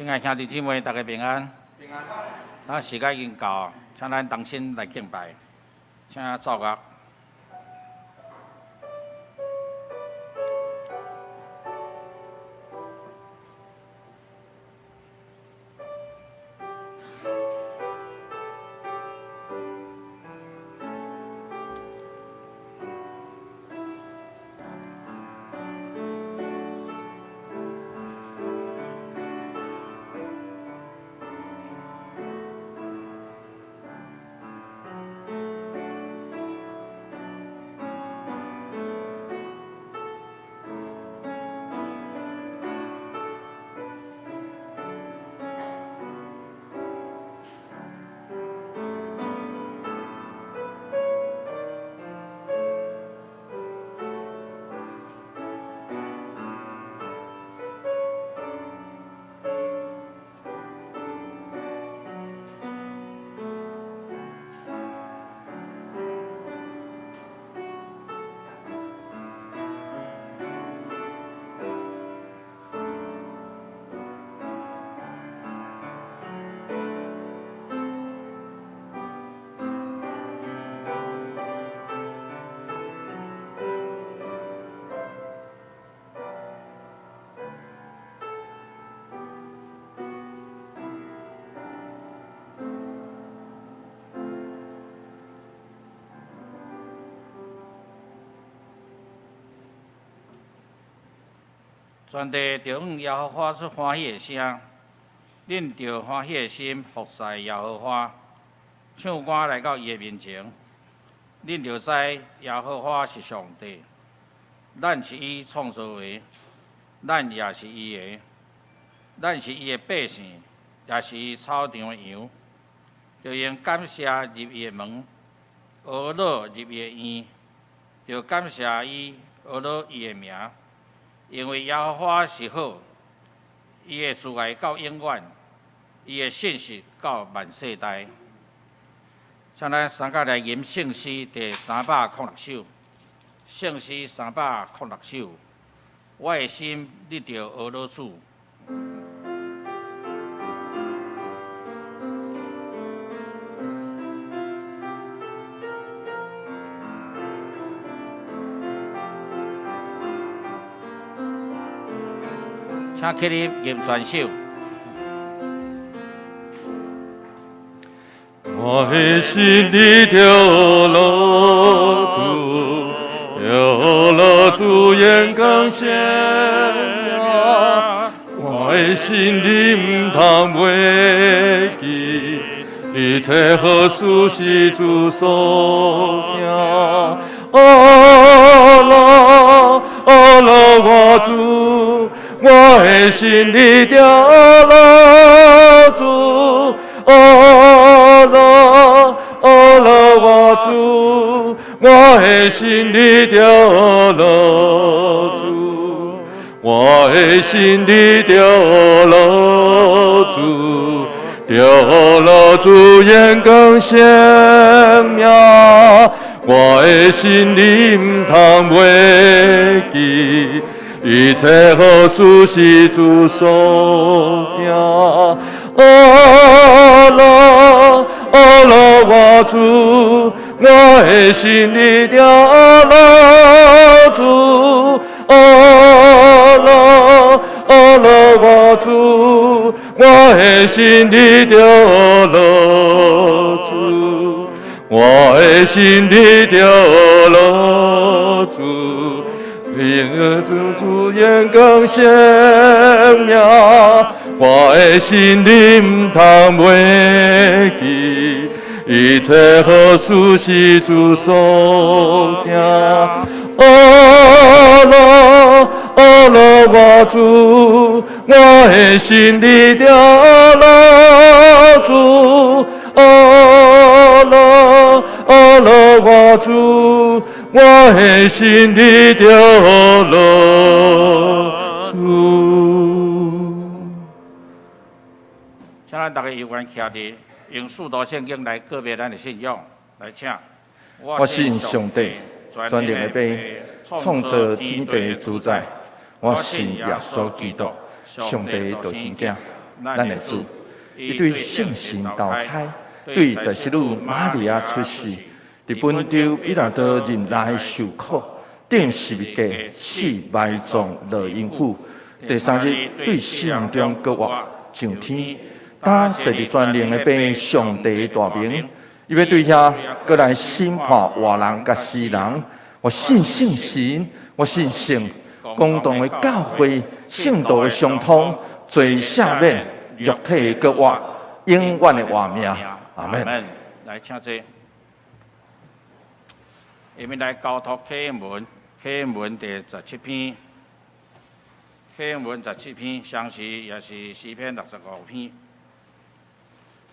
親愛兄弟姊妹，大家平安。平安。咱時間已經到，請咱同心來敬拜，請奏樂。全地著向耶和華發出歡喜的聲，恁著歡喜的心服侍耶和華，唱歌來到伊的面前，恁著知耶和華是上帝，咱是伊創造的，咱也是伊的，咱是伊的百姓，也是伊草場的羊，著用感謝入伊的門，呵咾入伊的院，著感謝伊，呵咾伊的名。因為耶和華是好，伊的慈愛到永遠，伊的信實到萬世代。請咱三甲來吟聖詩第306首，聖詩306首，我的心你著呵咾主。請起立吟全首。我的心裡著呵咾主，著呵咾主言更顯明。我的心裡毋通袂記，一切好事是主所行。呵咾呵咾我主，我的心裡著呵咾主，呵咾呵咾我主，我的心裡著呵咾主，我的心裡著呵咾主，著呵咾主言更顯明，我的心裡毋通袂記，一切好事是主所行。呵咾呵咾我主，我的心裡著呵咾主，呵咾呵咾我主，我的心裡著呵咾主，我的心裡著呵咾主，因主主言更顯明，我的心裡毋通袂記，一切好事是主所行。呵咾呵咾我主，我的心裡著呵咾主，呵咾呵咾我主，我的心裡著呵咾主。請咱逐家有緣徛佇，用使徒聖經來告白咱的信仰，來請。我信上帝，全能的父，創造天地的主宰。我信耶穌基督，上帝的獨生囝，咱的主。伊對聖神投胎，對在聖女瑪利亞出世，佇本丟彼拉多任內受苦，釘十字架，死埋葬落陰府。第三日對死人中復活上天，擔坐佇全能的父上帝大明，伊欲對遐閣來審判活人佮死人。我信聖神，我信聖公同的教會，聖徒的相通，罪赦免，肉體的復活，永遠的活命。阿門。來，請坐。下面來交託啟應文，啟應文第十七篇，啟應文十七篇，相時也是詩篇65篇。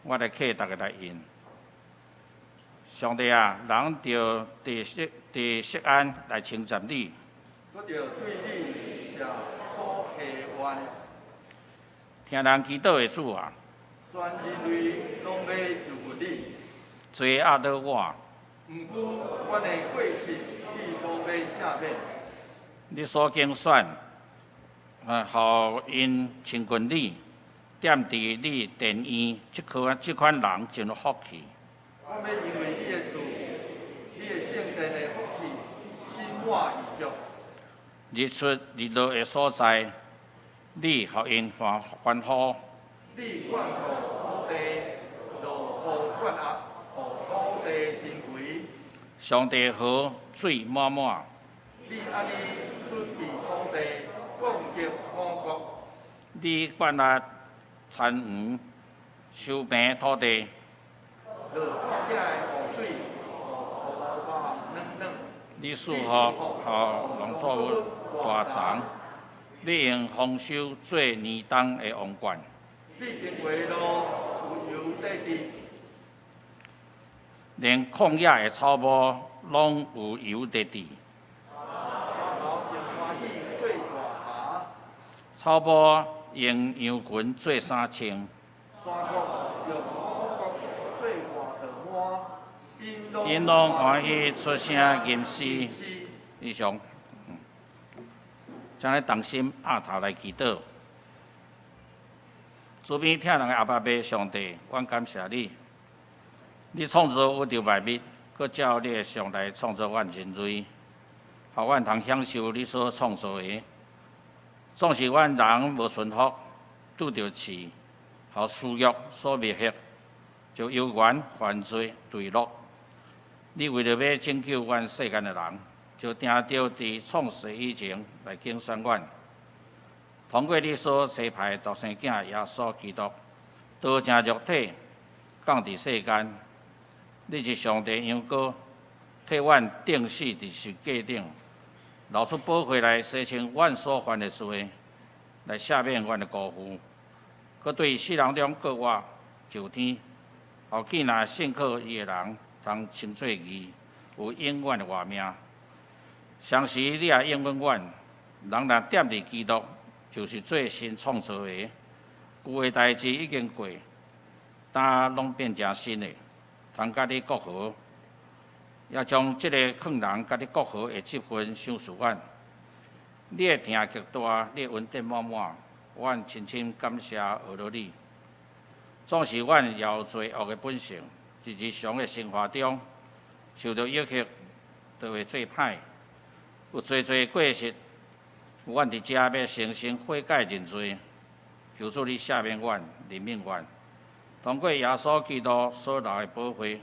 我來替大家來引。上帝啊，人著佇錫安來稱讚你。閣著對你寫所下願。聽人祈禱的主啊，全人類攏欲就近你。罪壓倒我。毋過，阮的過失，你攏欲赦免。你所揀選，予𪜶親近你，踮佇你殿院，這款人真有福氣。我欲因為你的厝，你的聖殿的福氣，心滿意足。日出日落的所在，你予𪜶歡呼。你灌溉土地，落雨灌壓，予土地真肥。上帝河水滿滿。你按呢準備土地，供給五穀。你灌壓田園，修平土地。落半徑的雨水，予土肉軟軟。你賜予農作物大欉，你用豐收做年冬的王冠。你經過路有油得滴。連曠野的草木攏有油得滴。山頭用歡喜做大霞。草埔用羊群做衫穿。山谷用五穀做外套滿。𪜶攏歡喜出聲吟詩。以上，請咱同心徛頭來祈禱。慈悲疼人的阿爸父上帝，阮感謝你。你創造宇宙萬物，閣照你的像來創造阮人類，予阮通享受你所創造的。總是阮人無順服，拄著試，予私欲所迷惑，就猶原犯罪墜落。你為著欲拯救阮世間的人，就定著佇創世以前來揀選阮。通過你所差派的獨生囝耶穌基督，道成肉體，降佇世間。你是上帝羊羔，替阮釘死佇十架頂，流出寶血來洗清阮所犯的罪，來赦免阮的辜負。閣對死人中復活上天，予見若信靠伊的人，通稱做義，有永遠的活命。相時你也應允阮，人若踮佇基督，就是做新創造的，舊的代誌已經過，今攏變成新的，通佮你國和，也將這个勸人佮你國和的職分賞賜阮。你的疼極大，你的恩典滿滿，阮深深感謝阿羅你。總是阮也有罪惡的本性，佇日常的生活中受著誘惑，就會做歹，有濟濟過失。阮佇遮欲誠心悔改認罪，求主你赦免阮、憐憫阮。通過耶穌基督所流的寶血，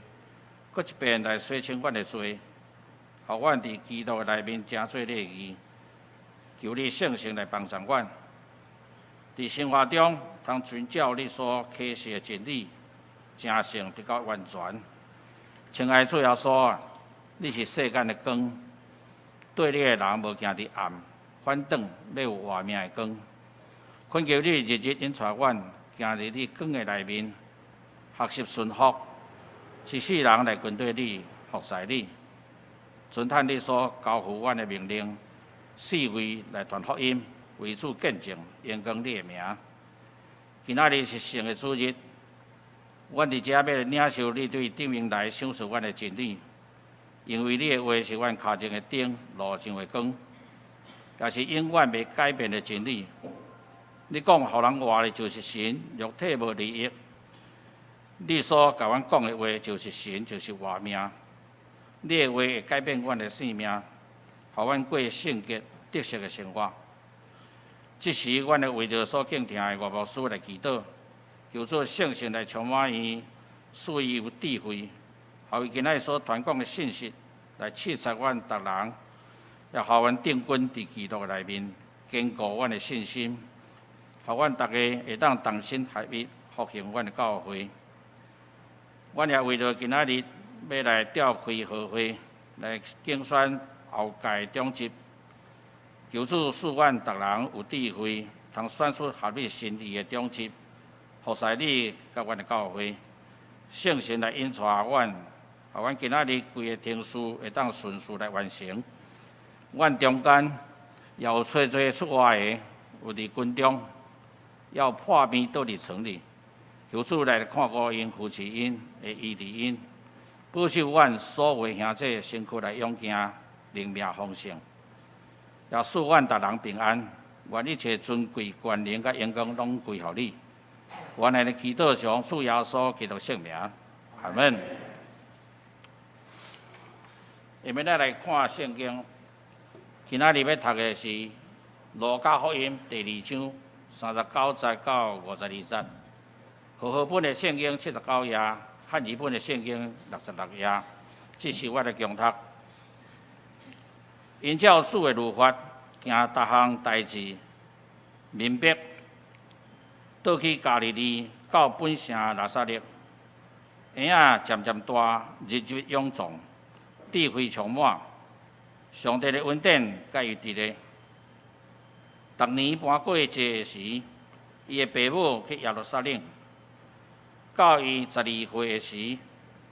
閣一遍來洗清阮的罪，予阮佇基督的內面成做你的義。求你聖神來幫助阮，佇生活中通遵照你所啟示的真理，成聖得到完全。親愛主耶穌啊，你是世間的光，綴你的人無行佇暗，反轉欲有活命的光。懇求你日日引帶阮行佇你光的內面，學習順服，一世人來跟綴你，服侍你，遵趁你所交付阮的命令，四圍來傳福音，為主見證，榮光你的名。今仔日是聖的主日，阮佇遮欲來領受你對頂面來賞賜阮的真理，因為你的話是阮跤前的燈，路上的光，也是永遠袂改變的真理。你講，予人活的就是神，肉體無利益。你所共阮講的話就是神，就是活命。你的話會改變阮的生命，予阮過聖潔、得勝的生活。這時，阮會為著所敬聽的岳牧師來祈禱，求主聖神來充滿伊，賜伊有智慧，予伊今仔日所傳講的信息來刺激阮逐人，也予阮定根佇基督內面，堅固阮的信心，予阮逐家會當同心合一復興阮的教會。阮也為著今仔日欲來召開和會，來競選後屆長執，求主賜阮逐人有智慧，通選出合你心意的長執，服侍你佮阮的教會。聖神來引帶阮，予阮今仔日規個程序會當順序來完成。阮中間也有濟濟出外的，有佇軍中，也有破病倒佇床裡，求主來看顧𪜶、扶持𪜶、會醫治𪜶，保守阮所有的兄弟身軀來勇健，靈命豐盛，也賜阮逐人平安。願一切尊貴、權能佮榮光攏歸予你。阮按呢祈禱是奉主耶穌基督聖名，阿門。下面咱來看聖經，今仔日欲讀的是路加福音第二章39節到52節，和合本的聖經79頁，漢語本的聖經66頁。這是我來恭讀。𪜶照主的律法行逐項代誌，明白。倒去加利利，到本城拿撒勒，嬰仔漸漸大，日日勇壯，智慧充滿，上帝的恩典佮伊佇咧。逐年搬過節時，伊的爸母去耶路撒冷。到伊12歲的時，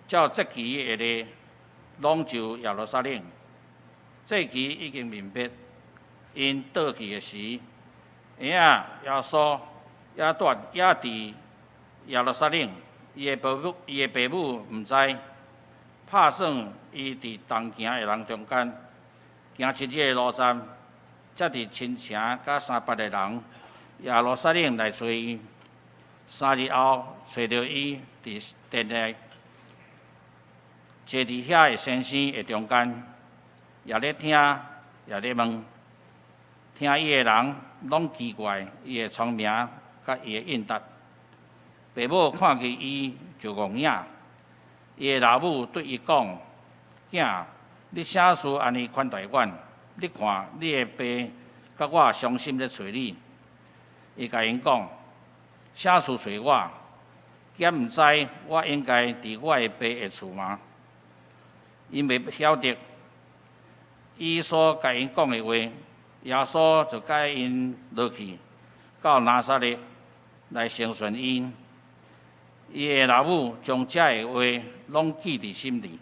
照節期的禮，攏就耶路撒冷。節期已經泯滅，𪜶倒去的時，嬰仔耶穌猶蹛猶佇耶路撒冷，伊的爸母毋知，拍算伊佇同行的人中間，行七日的路程，才佇親城佮相捌的人耶路撒冷來揣伊。3日後，揣著伊佇殿內，坐佇遐的先生的中間，也咧聽，也咧問。聽伊的人攏奇怪伊的聰明佮伊的應答。爸母看見伊就戇影。伊的老母對伊講：囝，你啥事按呢款待阮？你看你的爸佮我傷心咧揣你。伊共𪜶講：啥事揣我？敢毋知我應該佇我的爸的厝嗎？𪜶袂曉得伊所共𪜶講的話，耶穌就佮𪜶落去到拿撒勒來承順𪜶。伊的老母將這个話攏記佇心裡。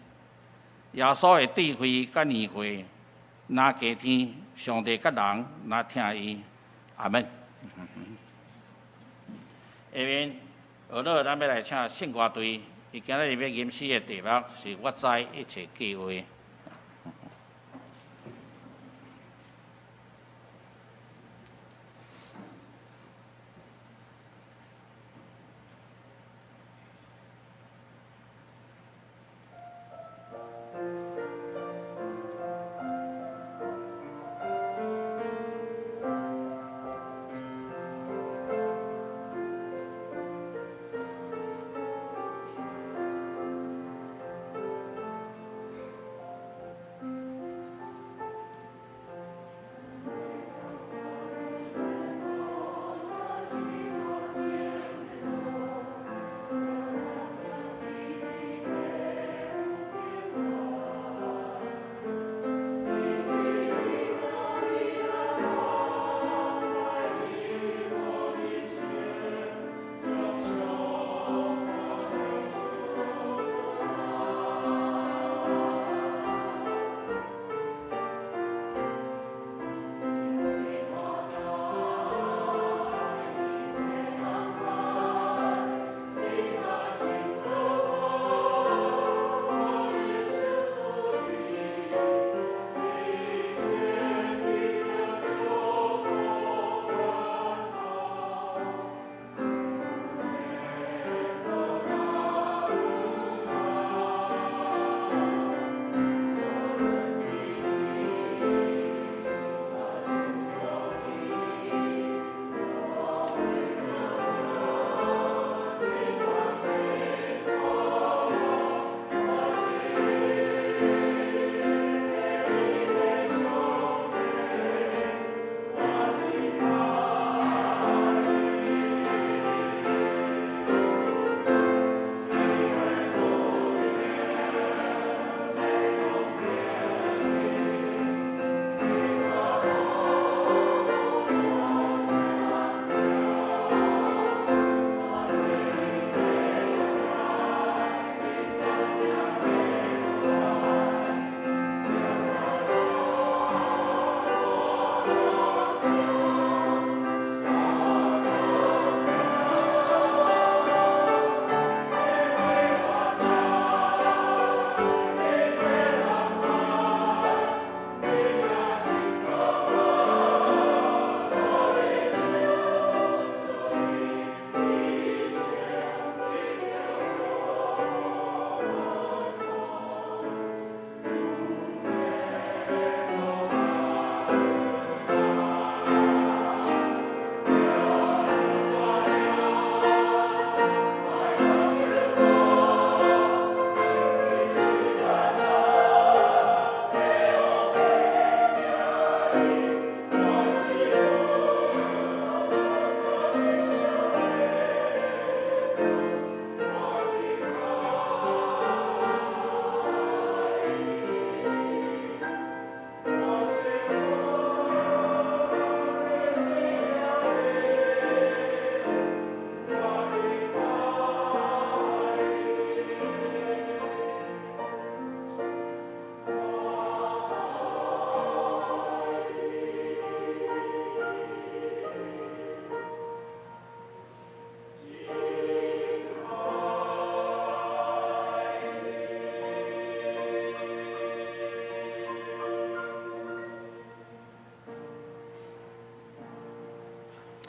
耶穌的智慧佮年歲，若加添，上帝佮人若疼伊。阿門。下面，後落咱欲來請聖歌隊，伊今仔日欲吟詩的題目是我知一切計畫。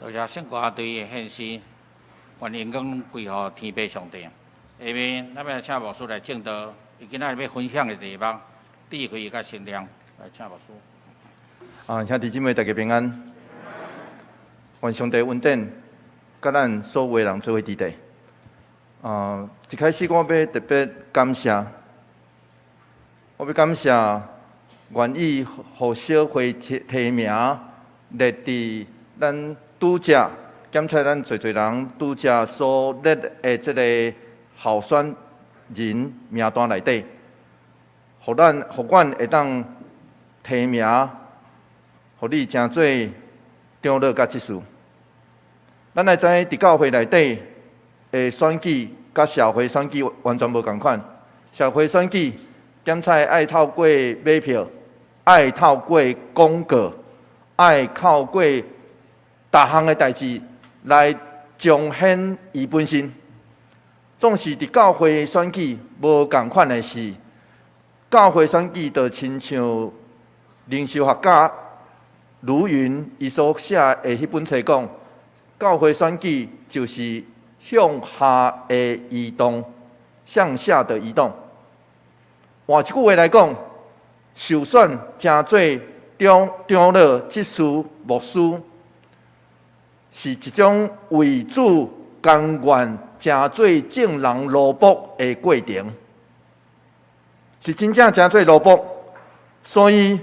多謝聖歌隊的獻詩，願榮光歸予天父上帝。下面咱欲來請牧師來證道，伊今仔日欲分享的題目：智慧佮身量。來請牧師。啊，兄弟姊妹大家平安。願上帝恩典，佮咱所有人做伙佇底。啊，一開始我欲特別感謝，我欲感謝願意予小會提名列佇咱拄才檢測咱濟濟人拄才所列的這個候選人名單內底，予咱予阮會當提名，予你成做長老佮執事。咱來知佇教會內底的選舉，佮社會選舉完全無仝款。社會選舉檢採愛透過買票，愛透過廣告，愛透過逐項的代誌來彰顯伊本身。總是佇教會選舉無仝款的是，教會選舉就親像靈修學家盧雲伊所寫的彼本冊講，教會選舉就是向下的移動，向下的移動。換一句話來講，受選成做長長老、執事、牧師，是一種為主甘願成做眾人奴僕的過程，是真正成做奴僕。所以，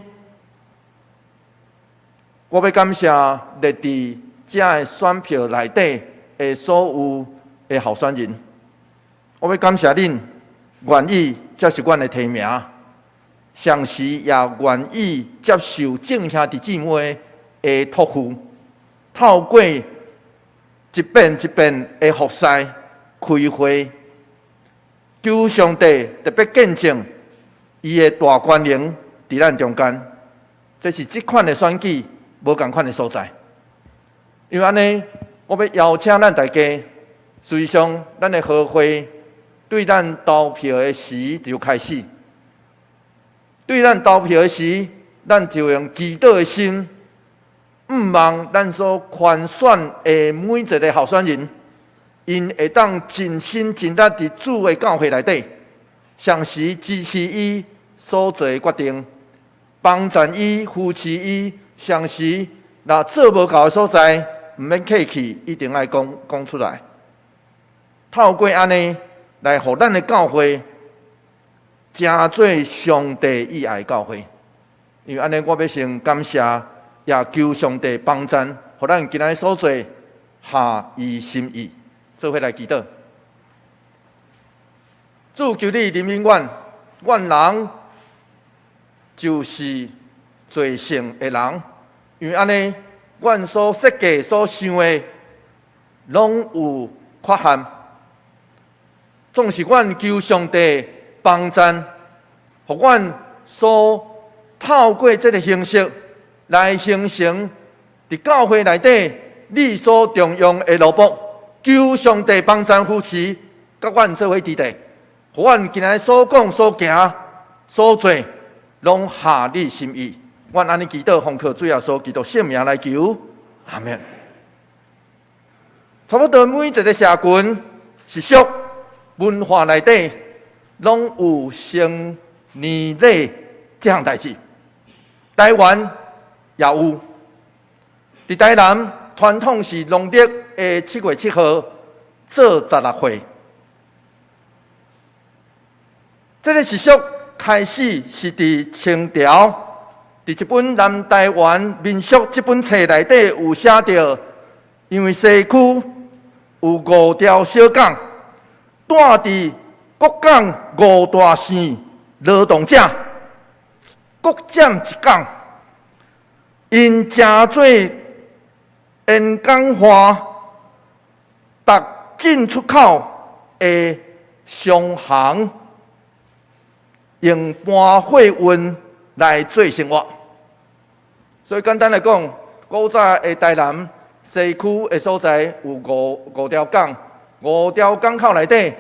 我欲感謝列佇遮的選票內底的所有的候選人，我欲感謝恁願意接受阮的提名，同時也願意接受眾兄弟姊妹的託付，透過一遍一遍的服侍、開會，求上帝特別見證伊的大權能佇咱中間。這是這款的選舉無仝款的所在。因為按呢，我欲邀請咱大家，事實上，咱的和會對咱投票的時就開始。對咱投票的時，咱就用祈禱的心，向望咱所寬選的每一个候選人，𪜶會當盡心盡力佇主的教會內底，同時支持伊所做的決定，幫贊伊、扶持伊，同時若做無夠的所在，毋免客氣，一定愛講講出來。透過按呢，來予咱的教會成做上帝意愛的教會。因為按呢，我欲先感謝，也求上帝幫贊，予咱今仔日所做合伊心意。做伙來祈禱。主求你憐憫阮，阮人就是罪性的人，因為按呢，阮所設計、所想的，攏有缺陷。總是阮求上帝幫贊，予阮所透過這个形式來形成佇教會內底你所重用的奴僕，求上帝幫贊扶持，佮阮做伙佇底，予阮今仔日所講、所行、所做，攏合你心意。阮按呢祈禱，奉靠主耶穌基督聖名來求，阿門。差不多每一个社群、習俗、文化內底，攏有成年禮這項代誌。台灣也有。佇台南，傳統是農曆的7月7號做16歲。這个習俗開始是佇清朝，佇一本《南台灣民俗》這本冊內底有寫著，因為西區有五條小港，住佇各港五大姓勞動者，各佔一港，𪜶成做沿港岸逐進出口的商行，用搬貨運來做生活。所以簡單來講，古早的台南西區的所在有五條港，五條港口內底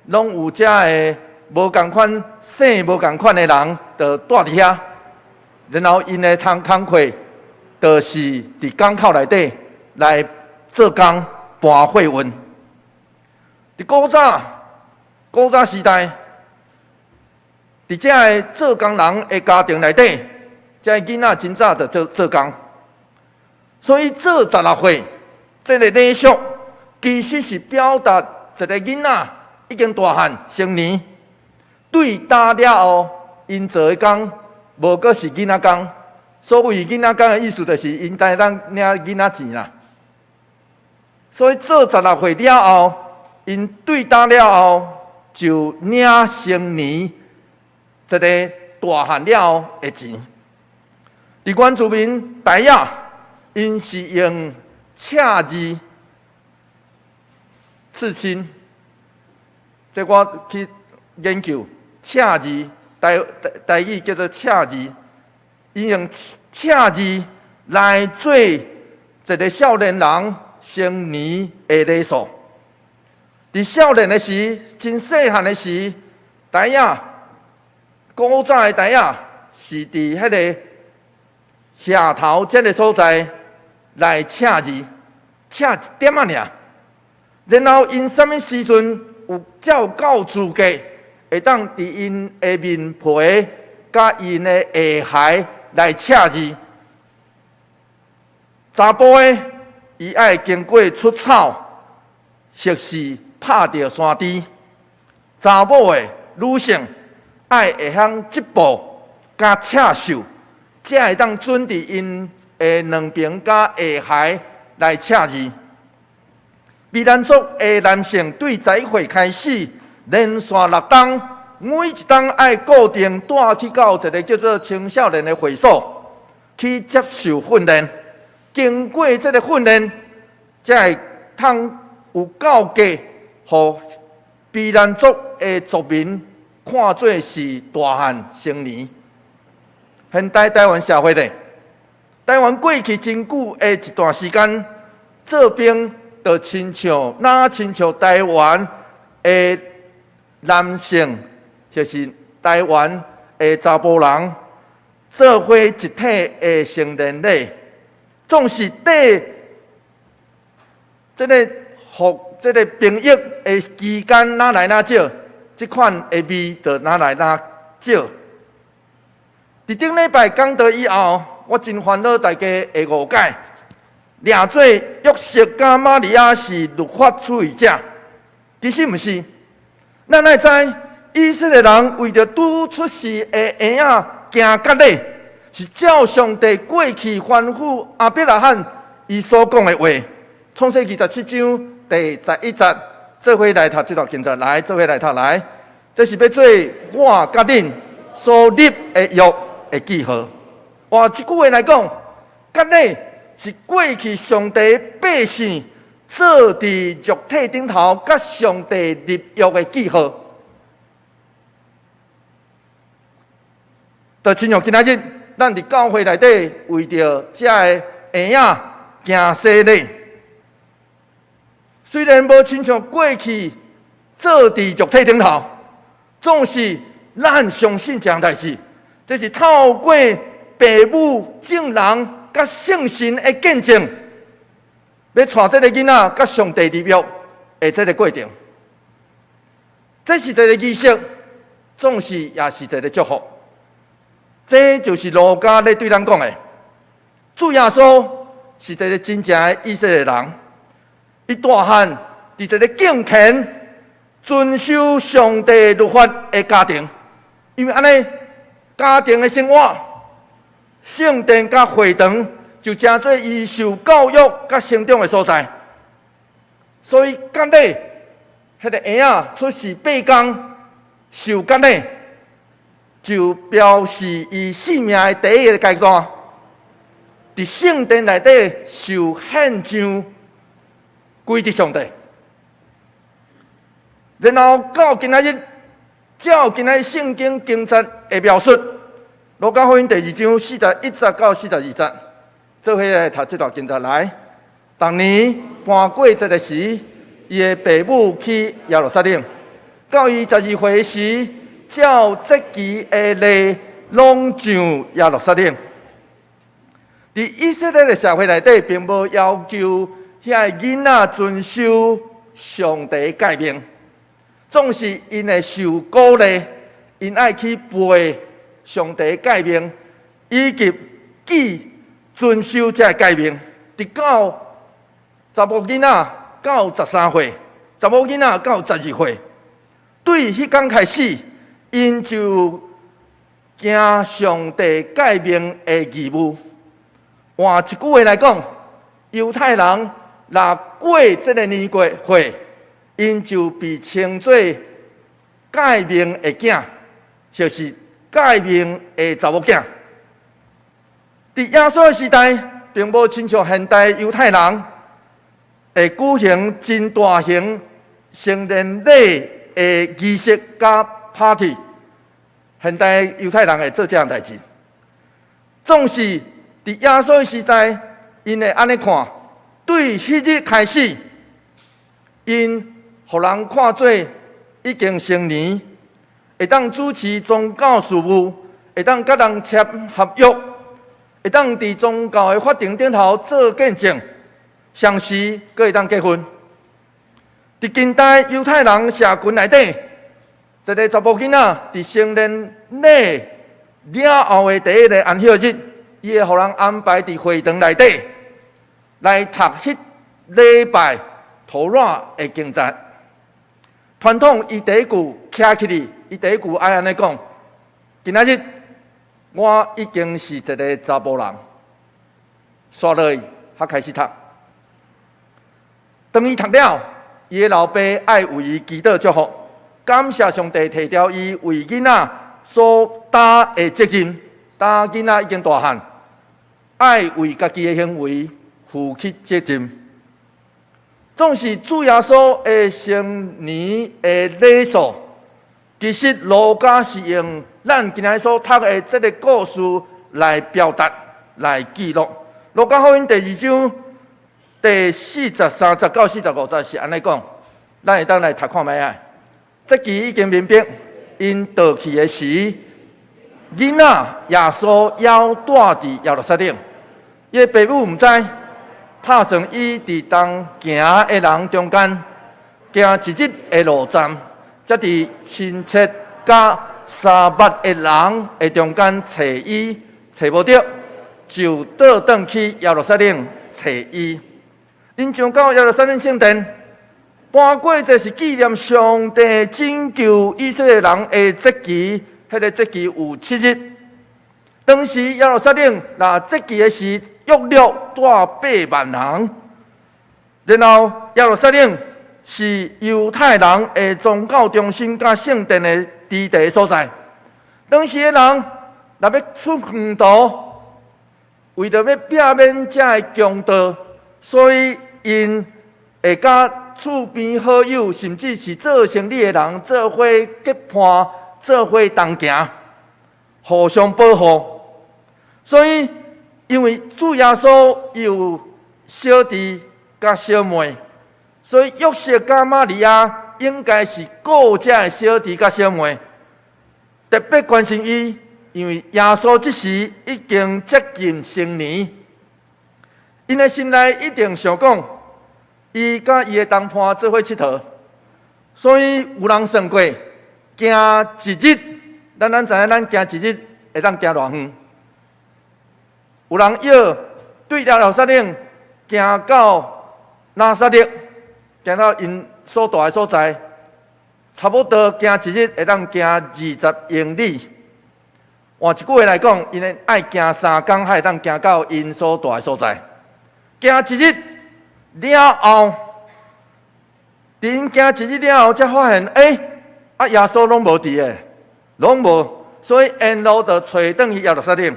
攏有遮个無仝款姓無仝款的人，就住佇遐，然後𪜶的通工課，就是佇港口內底來做工搬貨運。佇古早時代，佇遮个做工人的家庭內底，這个囡仔真早就做工，所以做十六歲，這个禮俗其實是表達一个囡仔已經大漢成年，對擔了後，𪜶做的工無閣是囡仔工。所謂囡仔工的意思，就是𪜶會當領囡仔錢啦。所以做十六歲了後，𪜶對擔了後就領成年這个大漢了後的錢。佇原住民達雅，𪜶是用赤字刺青，這我去研究赤字台語叫做赤字，𪜶用赤字來做一个少年人成年的禮數。佇少年的時，真細漢的時，達雅古早的達雅是佇彼个額頭這个所在來刺字，刺一點仔爾。然後𪜶啥物時陣有才有夠資格，會當佇𪜶的面皮佮𪜶的下頦來刺字。查埔的，伊愛經過出草，或是拍著山豬；查某的女性愛會曉織布佮刺繡，才會當準佇𪜶的兩爿佮下頦來刺字。卑蘭族的男性對11歲開始，連續6冬，每一冬愛固定帶去到一个叫做青少年的會所去接受訓練。經過這个訓練，才會通有夠格，予卑蘭族的族民看做是大漢成年。現代台灣社會咧，台灣過去真久的一段時間，做兵就親像若親像台灣的男性，就是台灣的查埔人，做伙一體的成年禮，總是綴這个服這个兵役的期間，若來若少，這款的味就若來若少。佇頂禮拜講道以後，我真煩惱大家的誤解，掠做約瑟佮瑪利亞是律法主義者，其實毋是。咱愛知以色列人為著拄出世的嬰仔行割禮，是照上帝過去吩咐亞伯拉罕伊所講的話。創世記17章第11節，做伙來讀這段經節，來，做伙來讀來。這是欲做我佮恁所立的約的記號。換一句話來講，割禮是過去上帝百姓做佇肉體頂頭，佮上帝立約的記號。就親像今仔日，咱佇教會內底為著遮个嬰仔行洗禮，雖然無親像過去做佇肉體頂頭，總是咱相信這項代誌，這是透過父母眾人佮聖神的見證，欲帶這个囡仔佮上帝立約的這个過程。這是一个儀式，總是也是一个祝福。這就是路加咧對咱講的。主耶穌是一个真正的以色列人，伊大漢佇一个敬虔、遵守上帝律法的家庭，因為按呢家庭的生活，聖殿佮會堂就成做伊受教育佮成長的所在。所以，割禮，彼个嬰仔出世8工受割禮，就表示伊生命的第一个階段，佇聖殿內底受獻上歸佇上帝。然後到今仔日，照今仔日聖經經節的描述，路加福音第2章41節到42節，做伙來讀這段經節來。逐年盤過節的時，伊的爸母去耶路撒冷，到伊12歲時，照節期的例，攏上耶路撒冷。佇以色列的社會內底，並無要求遐个囡仔遵守上帝誡命，總是𪜶會受鼓勵，𪜶愛去背上帝誡命，以及記遵守這個誡命，直到查某囡仔到13歲，查某囡仔到12歲，對彼工開始，𪜶就行上帝誡命的義務。換一句話來講，猶太人若過這个年過歲，𪜶就被稱做誡命的囝，就是誡命的查某囝。佇耶穌的時代，並無親像現代猶太人會舉行真大型成年禮的儀式佮 party。現代猶太人會做這樣代誌，總是佇耶穌的時代，𪜶會按呢看，對彼日開始，𪜶予人看做已經成年，會當主持宗教事務，會當佮人簽合約，會當佇宗教的法庭頂頭做見證，同時閣會當結婚。佇近代猶太人社群內底，一个查埔囡仔佇成年禮了後的第一个安息日，伊會予人安排佇會堂內底來讀彼禮拜妥拉的經節。傳統伊第一句徛起來，伊第一句愛按呢講：今仔日我已經是一个查埔人。煞落去，才開始讀。當伊讀了，伊的老爸愛為伊祈禱祝福，感謝上帝提調伊為囡仔所擔的責任。當囡仔已經大漢，愛為家己的行為負起責任。總是主耶穌的成年的禮數，其實路加是用咱今仔所讀的這个故事來表達、來記錄。路加福音第二章第43節到45節是按呢講，咱會當來讀看覓啊？節期已經明白，𪜶倒去的時，囡仔耶穌猶蹛佇耶路撒冷，伊的爸母毋知，拍算伊佇同行的人中間，行一日的路程，才佇親戚佮相捌的人的中間揣伊，揣無著，就倒轉去耶路撒冷揣伊。𪜶上到耶路撒冷聖殿，搬過這是紀念上帝拯救以色列人的節期，彼个節期有7日。當時耶路撒冷若節期的時，約略蹛8萬人。然後耶路撒冷是猶太人的宗教中心佮聖殿的駐地所在。當時的人若欲出遠途，為著欲避免這个強盜，所以𪜶會佮厝邊好友，甚至是做生意的人做伙結伴，做伙同行，互相保護。所以，因為主耶穌有小弟佮小妹，所以約瑟佮瑪利亞應該是顧這个小弟佮小妹，特別關心伊，因為耶穌這時已經接近成年，𪜶的心內一定想講，伊佮伊的同伴做伙𨑨迌，所以有人算過，行一日，咱知影，咱行一日會當行偌遠？有人約對耶路撒冷行到拿撒勒，行到𪜶所蹛的所在，差不多行一日會當行20英里。換一句話來講，𪜶愛行3工，才會當行到𪜶所蹛的所在。行一日了後，佇𪜶行一日了後，才發現，欸，啊耶穌攏無佇个，攏無，所以沿路就揣轉去耶路撒冷。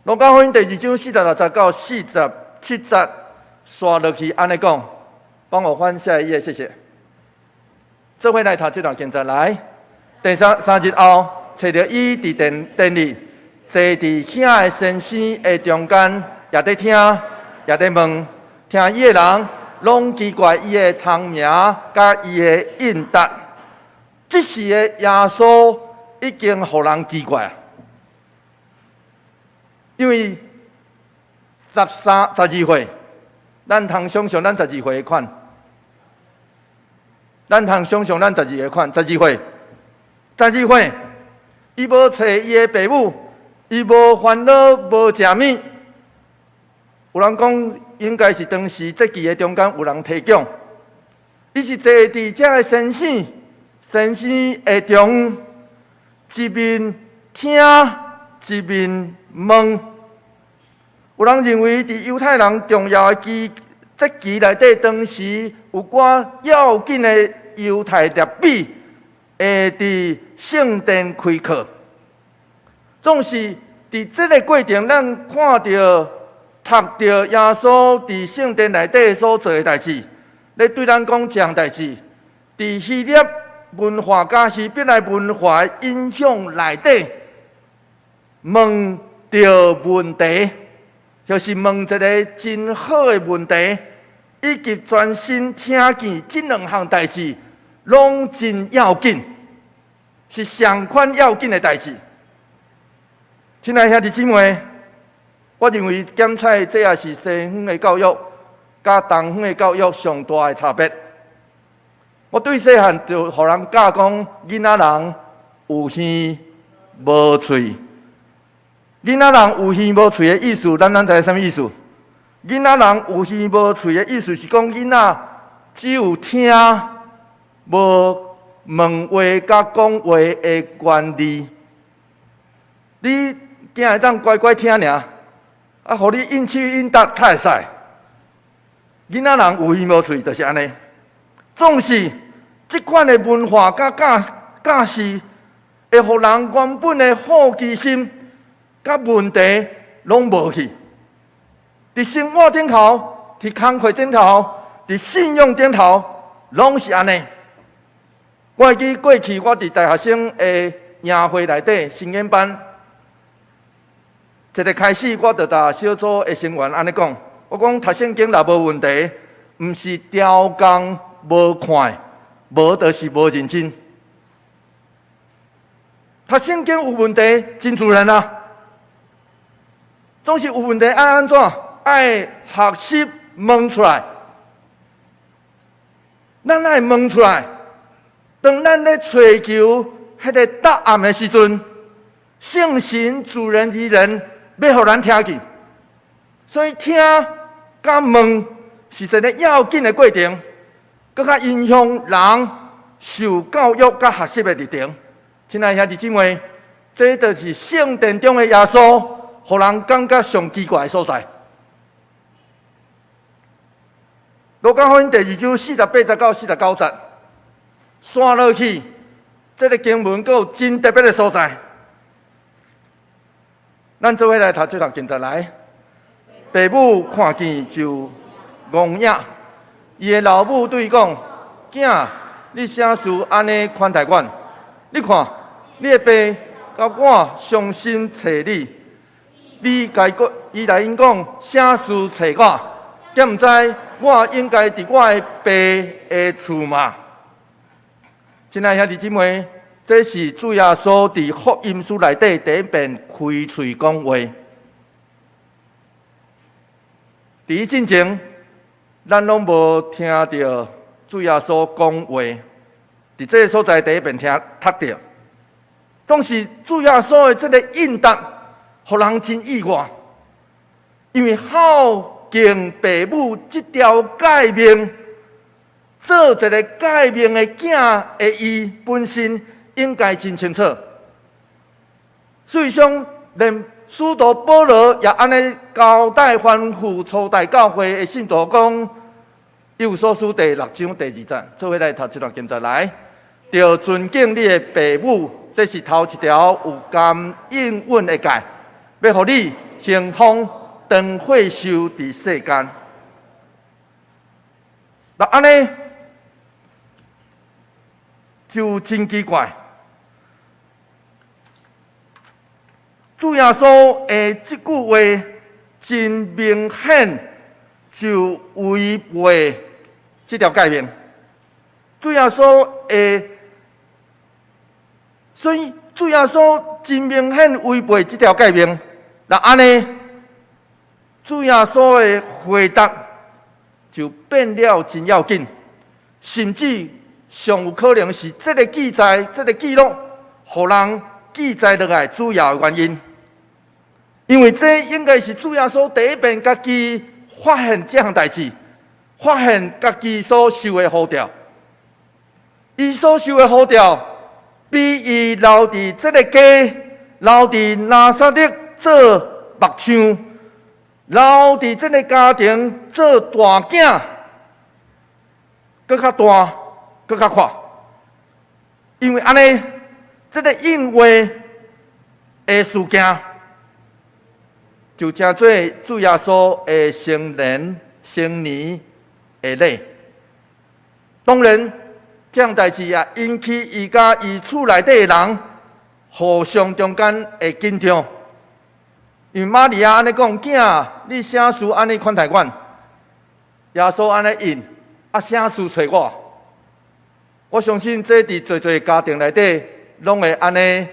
路加福音第二章46節到47節，煞落去按呢講，幫我翻下一頁，謝謝。做伙來讀這段經節來。第三日後，揣著伊佇殿裡，坐佇遐个先生的中間，也佇聽，也佇問，聽伊的人攏奇怪伊的聰明佮伊的應答。這時的耶穌已經予人奇怪，因為13、12歲，咱通想象咱十二歲的款，咱通想象咱十二歲款，十二歲，十二歲，伊無揣伊的爸母，伊無煩惱，無食物。有人講，應該是當時節期的中間有人提供。伊是坐佇遮个先生，先生的中，一面聽，一面問。有人認為，佇猶太人重要的期節期內底，當時有寡要緊的猶太拉比會佇聖殿開課。總是佇這个過程，咱看著、讀著耶穌佇聖殿內底所做的代誌，咧對咱講這項代誌，佇希臘文化佮希伯來文化影響內底，問著問題，就是問一个真好的問題，以及專心聽見這兩項代誌，攏真要緊，是相款要緊的代誌。親愛兄弟姊妹，我認為檢採這也是西方的教育佮東方的教育上大的差別。我對細漢就予人教講，囡仔人有耳無喙。囡仔人有耳無喙的意思，咱知啥物意思？囡仔人有耳無喙的意思是講，囡仔只有聽，無問話佮講話的權利。你囝會當乖乖聽爾，啊，予你應手應答較會使。囡仔人有耳無喙就是按呢。總是這款的文化佮教教示，會予人原本的好奇心佮問題攏無去。佇生活頂頭，佇工課頂頭，佇信仰頂頭，攏是按呢。我會記過去，我佇大學生的營會內底，實驗班，一个開始，我就共小組的成員按呢講，我講讀聖經若無問題，毋是刁工無看，無就是無認真。讀聖經有問題，真自然啊。總是有問題，愛按怎？愛學習問出來。咱愛問出來。當咱咧揣求彼个答案的時陣，聖神自然而然欲予咱聽見。所以聽佮問是一个要緊的過程，閣較影響人受教育佮學習的歷程。親愛兄弟姊妹，這就是聖殿中的耶穌，予人感覺上奇怪的所在。路加福音第二章四十八節到四十九節，紲落去，這个經文閣有真特別的所在。咱做伙來讀這段經節來。爸母看見就戇掖，伊的老母對伊講：囝，你啥事按呢款待阮？你看，你的爸佮我傷心揣你，你該閣伊來應講啥事揣我？敢毋知我應該佇我的爸的厝嗎？親愛兄弟姊妹，這是主耶穌佇福音書內底第一遍開喙講話。佇彼進前，咱攏無聽著主耶穌講話。佇這个所在第一遍聽讀著，總是主耶穌的這个應答，予人真意外。因為孝敬爸母這條誡命，做一个誡命的囝的伊本身應該真清楚。事實上，連使徒保羅也按呢交代吩咐初代教會的信徒講，以弗所書第六章第二節，做伙來讀這段經節來，著尊敬你的爸母，這是頭一條有含應允的誡，欲予你興豐長歲壽佇世間。那按呢就真奇怪。主耶穌的這句話真明顯就違背這條誡命。主耶穌的，所以主耶穌真明顯違背這條誡命。那按呢，主耶穌的回答就變了真要緊，甚至上有可能是這个記載、這个記錄，予人記載落來主要的原因。因為這應該是主耶穌第一遍家己發現這項代誌，發現家己所受的呼召。伊所受的呼召，比伊留佇這个家，留佇拿撒勒做木匠，留佇這个家庭做大囝，閣較大，閣較闊。因為按呢，這个應話的事件，就成做主耶穌的成年成年的禮。當然，這項代誌也引起伊佮伊厝內底的人互相中間的緊張。因為瑪利亞按呢講：囝，你啥事按呢款待阮？耶穌按呢應，啊，啥事揣我？我相信這佇濟濟家庭內底，攏會按呢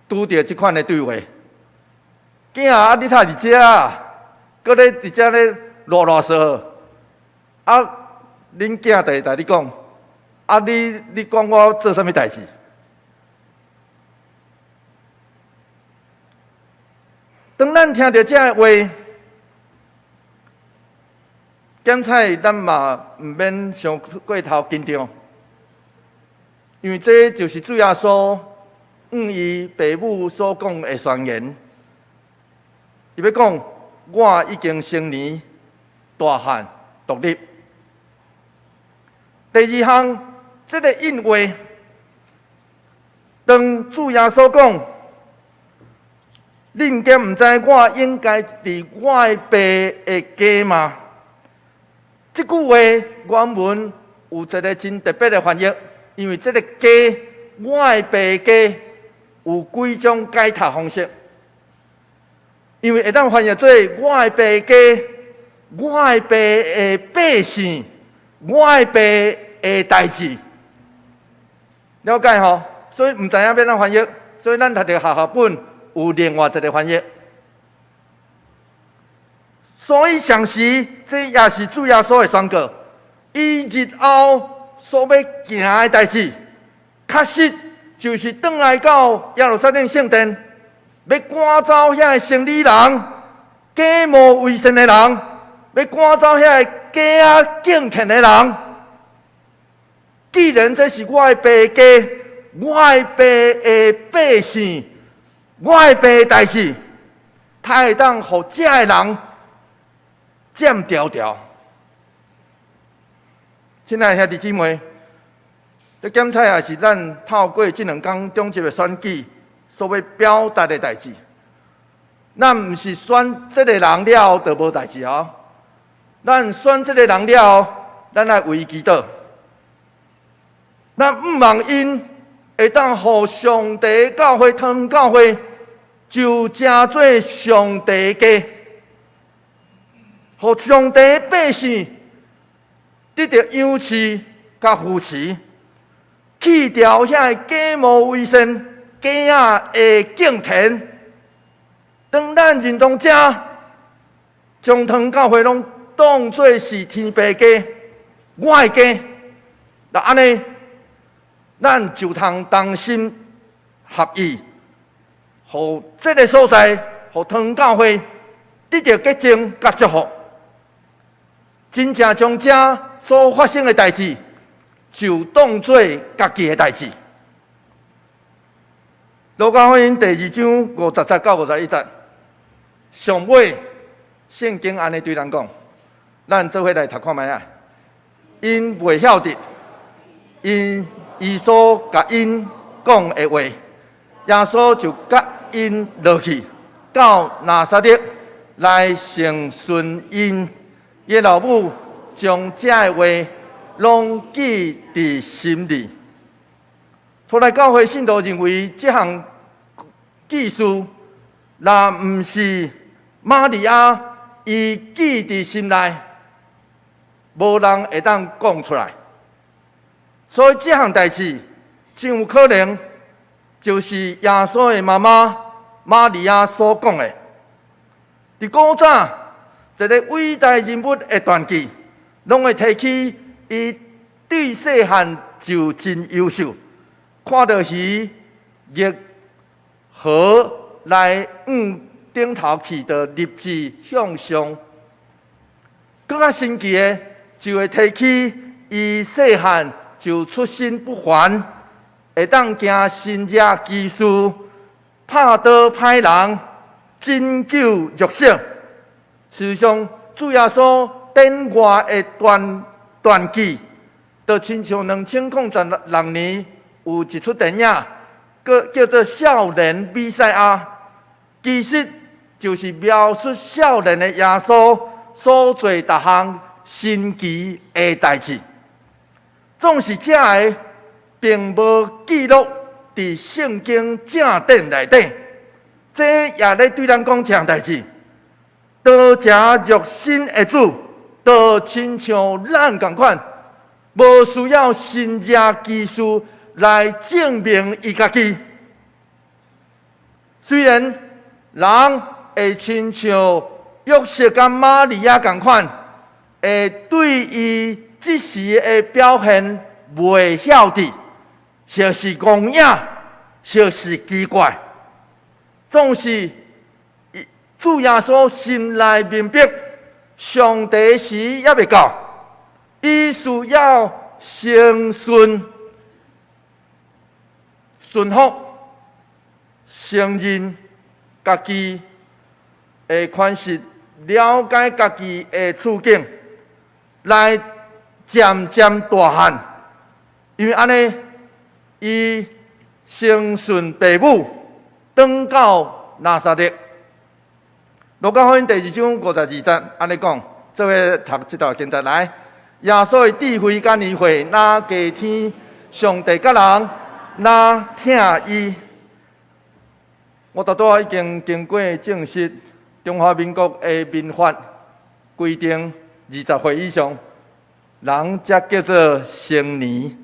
拄著這款的對話。囝啊，你呾佇遮，閣咧佇遮咧囉囉嗦。啊，恁囝就會共你講，啊，你管我做啥物代誌？當咱聽著這个話，檢採咱嘛毋免傷過頭緊張，因為這就是主耶穌向伊爸母所講的宣言。伊欲講，我已經成年、大漢、獨立。第二項，這个應話，當主耶穌講，恁敢毋知我應該佇我的爸的家嗎？這句話原文有一个真特別的翻譯，因為這个家，我的爸的家有幾種解讀方式。因為會當翻譯做我的爸家，我的爸的百姓，我的爸的代誌，了解吼？所以毋知影欲按怎翻譯，所以咱讀著和合本有另外一个翻譯。所以上時，這也是主耶穌的宣告。伊日後所欲行的代誌，確實就是轉來到耶路撒冷聖殿，欲趕走遐个生理人、假冒為善的人，欲趕走遐个假仔敬虔的人。既然這是我的爸家，我的爸的百姓，我的爸的代誌，他會當予這个人佔牢牢。親愛的兄弟姊妹，這檢採也是咱透過這兩工中集的選舉所欲表達的代誌。咱毋是選這个人了後就無代誌哦。咱選這个人了後，咱愛為伊祈禱。咱毋望𪜶會當予上帝教會、桃園教會就成做上帝家，予上帝百姓得著養飼佮扶持，去掉遐个假冒為善、假仔的敬虔。當咱認同這，將桃園教會攏當做是天父家，我的家，若按呢，咱就通同心合意，予這个所在，予桃園教會得著潔淨佮祝福。真正將這所發生的代誌，就當做家己的代誌。路加福音第二章50節到51節，上尾聖經按呢對咱講，咱做伙來讀看覓仔。𪜶袂曉得，𪜶伊所共𪜶講的話，耶穌就佮𪜶落去到拿撒勒來承順𪜶。伊的老母將這个話攏記佇心裡。初來教會信徒認為，這項記事若毋是瑪利亞伊記佇心內，無人會當講出來。所以這項代誌真有可能就是耶穌的媽媽瑪利亞所講的。佇古早，一个偉大人物的傳記，攏會提起伊對細漢就真優秀，看著魚逆河來往頂頭去，就立志向上。閣較神奇的，就會提起伊細漢就出身不凡，會當行神蹟奇事，拍倒歹人，拯救弱小。事實上，主耶穌典外的傳記，就親像2016年有一齣電影，閣叫做《少年彌賽亞》，其實就是描述少年的耶穌所做逐項神奇的代誌。總是這个並無記錄佇聖經正典內底，這也咧對咱講一項代誌。道成肉身的主，就親像咱仝款，無需要神蹟奇事來證明伊家己。雖然人會親像約瑟佮瑪利亞仝款，會對伊這時的表現袂曉得，或是戇影，或是奇怪，總是主耶穌心內明白，上帝時猶未到，伊需要誠信、順服、承認家己的權勢，了解家己的處境，來漸漸大漢。因為按呢，伊承順父母，轉到拿撒勒。路加福音第二章52節，按呢講，做伙讀這段經節來。耶穌的智慧佮年歲，若加添，上帝佮人，若疼伊。我拄拄仔已經經過證實，中華民國的民法規定，20歲以上人才叫做成年。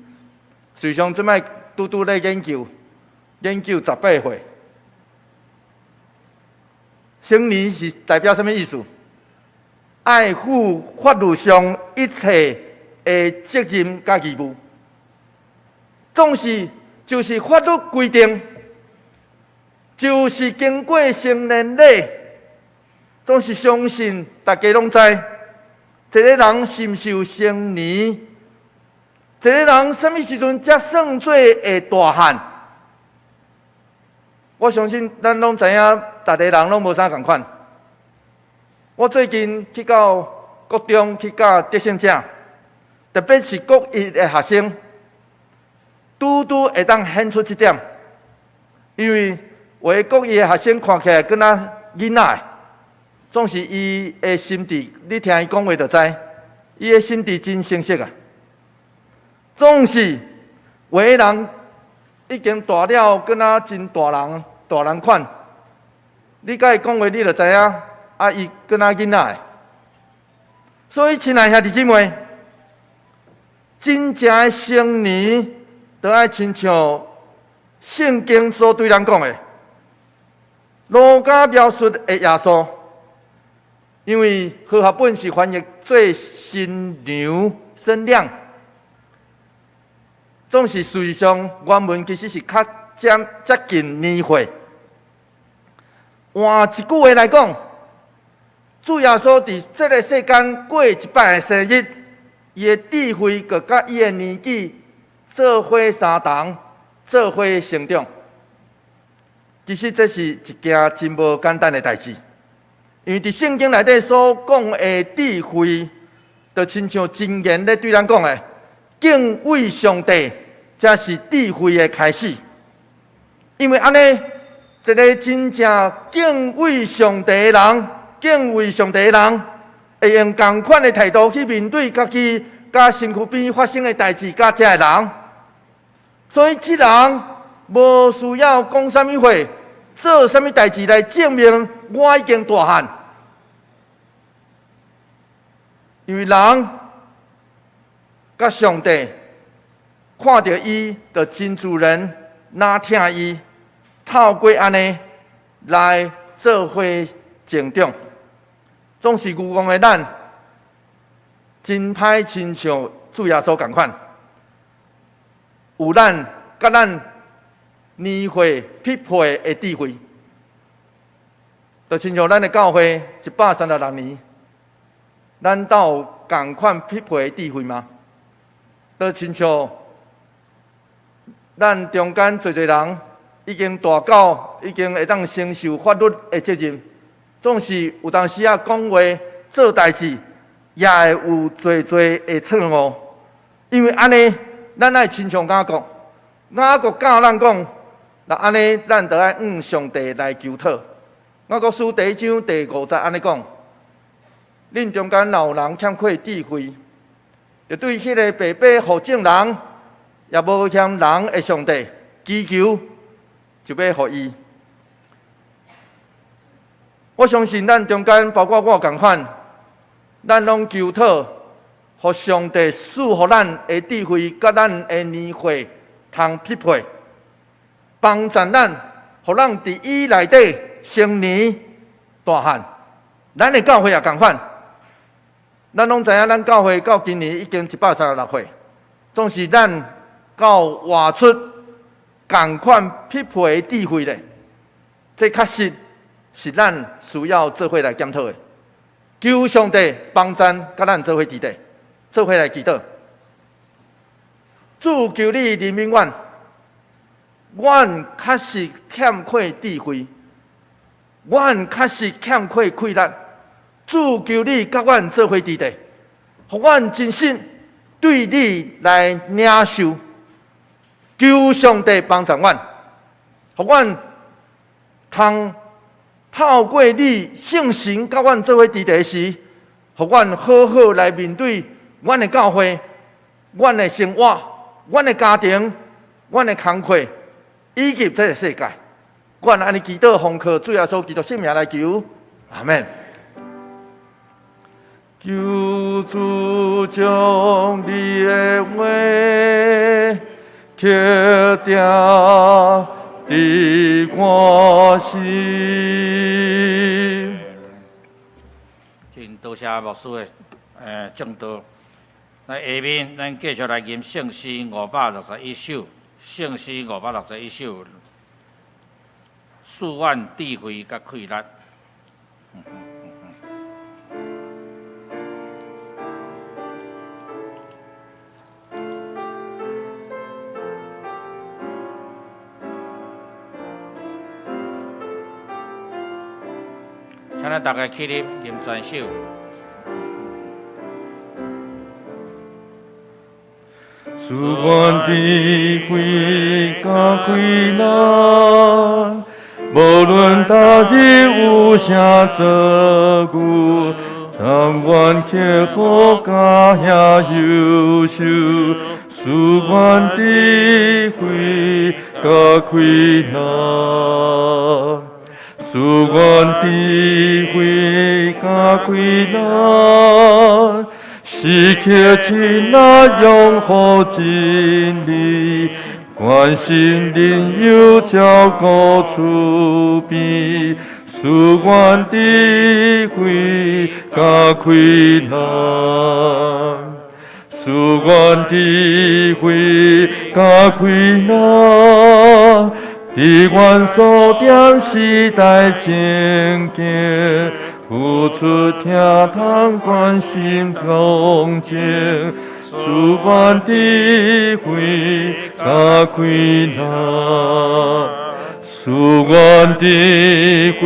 事實上，這擺拄拄咧研究，研究18歲。成年是代表啥物意思？愛負法律上一切的責任佮義務，總是就是法律規定，就是經過成年禮，總是相信大家攏知，一個人是毋是有成年？一個人啥物時陣才算做會大漢？我相信咱攏知影，逐個人攏無啥仝款。我最近去到國中去教得勝者，特別是國一的學生，拄拄會當顯出這點，因為有的國一的學生看起來敢若囡仔，總是伊的心智，你聽伊講話就知，伊的心智真成熟啊。總是有的人已經大了，敢若真大人，大人款，你佮伊講話，你就知影，啊，伊敢若囡仔。所以，親愛兄弟姊妹，真正的成年，都愛親像聖經所對咱講的，路加描述的耶穌，因為和合本是翻譯做身量、身量，總是事實上原文其實是較接近年歲。換一句話來講，主耶穌佇這个世間過一擺的生日，伊的智慧閣佮伊的年紀做伙相同，做伙成長。其實這是一件真無簡單的代誌，因為佇聖經內底所講的智慧，就親像箴言咧對咱講的，敬畏上帝才是智慧的開始。因為按呢，一个真正敬畏上帝的人，敬畏上帝的人，會用仝款的態度去面對家己佮身軀邊發生的代誌，佮這个人。所以，這人無需要講啥物話，做啥物代誌來證明我已經大漢。因為人佮上帝看著伊，就真自然，若疼伊，透過按呢來做伙成長。總是愚戇的咱，真歹親像主耶穌仝款，有咱佮咱年歲匹配的智慧，就親像咱的教會136年，咱敢有仝款匹配的智慧嗎？就親像咱中間濟濟人已經大到已經會當承受法律的責任，總是有當時仔講話做代誌，也會有濟濟的錯誤。因為按呢，咱愛親像雅各，雅各教咱講，若按呢，咱就愛向上帝來求討。雅各書第一章第五節按呢講：恁中間若有人欠缺智慧，就對彼个白白予眾人，也無嫌人的上帝祈求，就欲予伊。我相信咱中間，包括我仝款，咱攏求討，予上帝賜予咱的智慧，佮咱的年歲通匹配，幫助咱，予咱佇伊內底成年大漢。咱的教會也仝款，咱攏知影，咱教會到今年已經136歲，總是咱敢有活出仝款匹配的智慧咧。這確實是咱需要做伙來檢討的。求上帝幫贊，佮咱做伙佇咧，做伙來祈禱。主求你憐憫阮，阮確實欠缺智慧，阮確實欠缺氣力。主求你佮阮做伙佇咧，予阮真心對你來領受。求上帝幫助阮，予阮通透過你聖神佮阮做伙佇咧時，予阮好好來面對阮的教會、阮的生活、阮的家庭、阮的工課，以及這個世界。阮按呢祈禱，奉靠主耶穌基督聖名來求，阿們。求主將你的話刻定佇我心。真多謝牧師的證道。來下面，咱繼續來吟聖詩561首，聖詩561首，賜阮智慧佮氣力。請咱大家起立，吟全首。賜阮智慧佮氣力，無論逐日有啥遭遇，甘願刻苦佮遐憂愁，賜阮智慧佮氣力，賜阮智慧佮氣力，時刻親愛擁護真理，關心鄰友照顧厝邊，賜阮智慧佮氣力，賜阮智慧佮氣力，佇阮所踮時代情境，付出疼痛關心同情，賜阮智慧佮氣力，賜阮智慧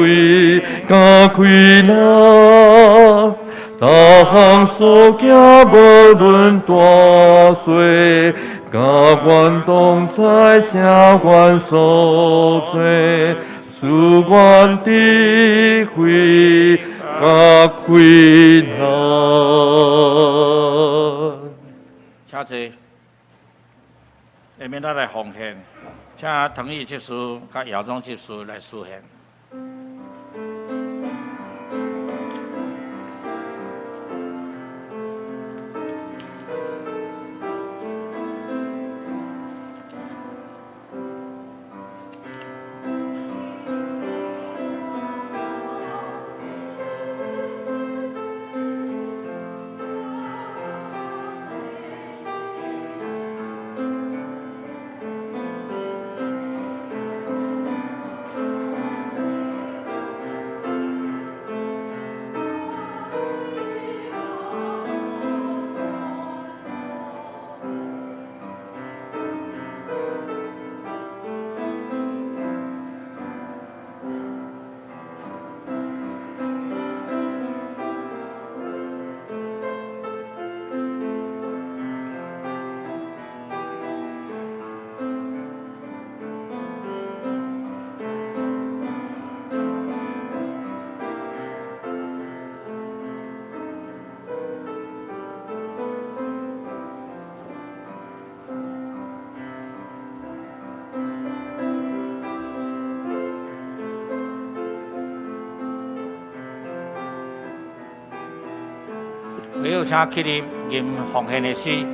佮氣力，逐項所行無論大細，佮阮同在，正阮所做，賜阮智慧佮氣力。請坐。下面咱來奉獻，請唐毅執事佮姚總執事來司獻。會友請起立吟奉獻的詩。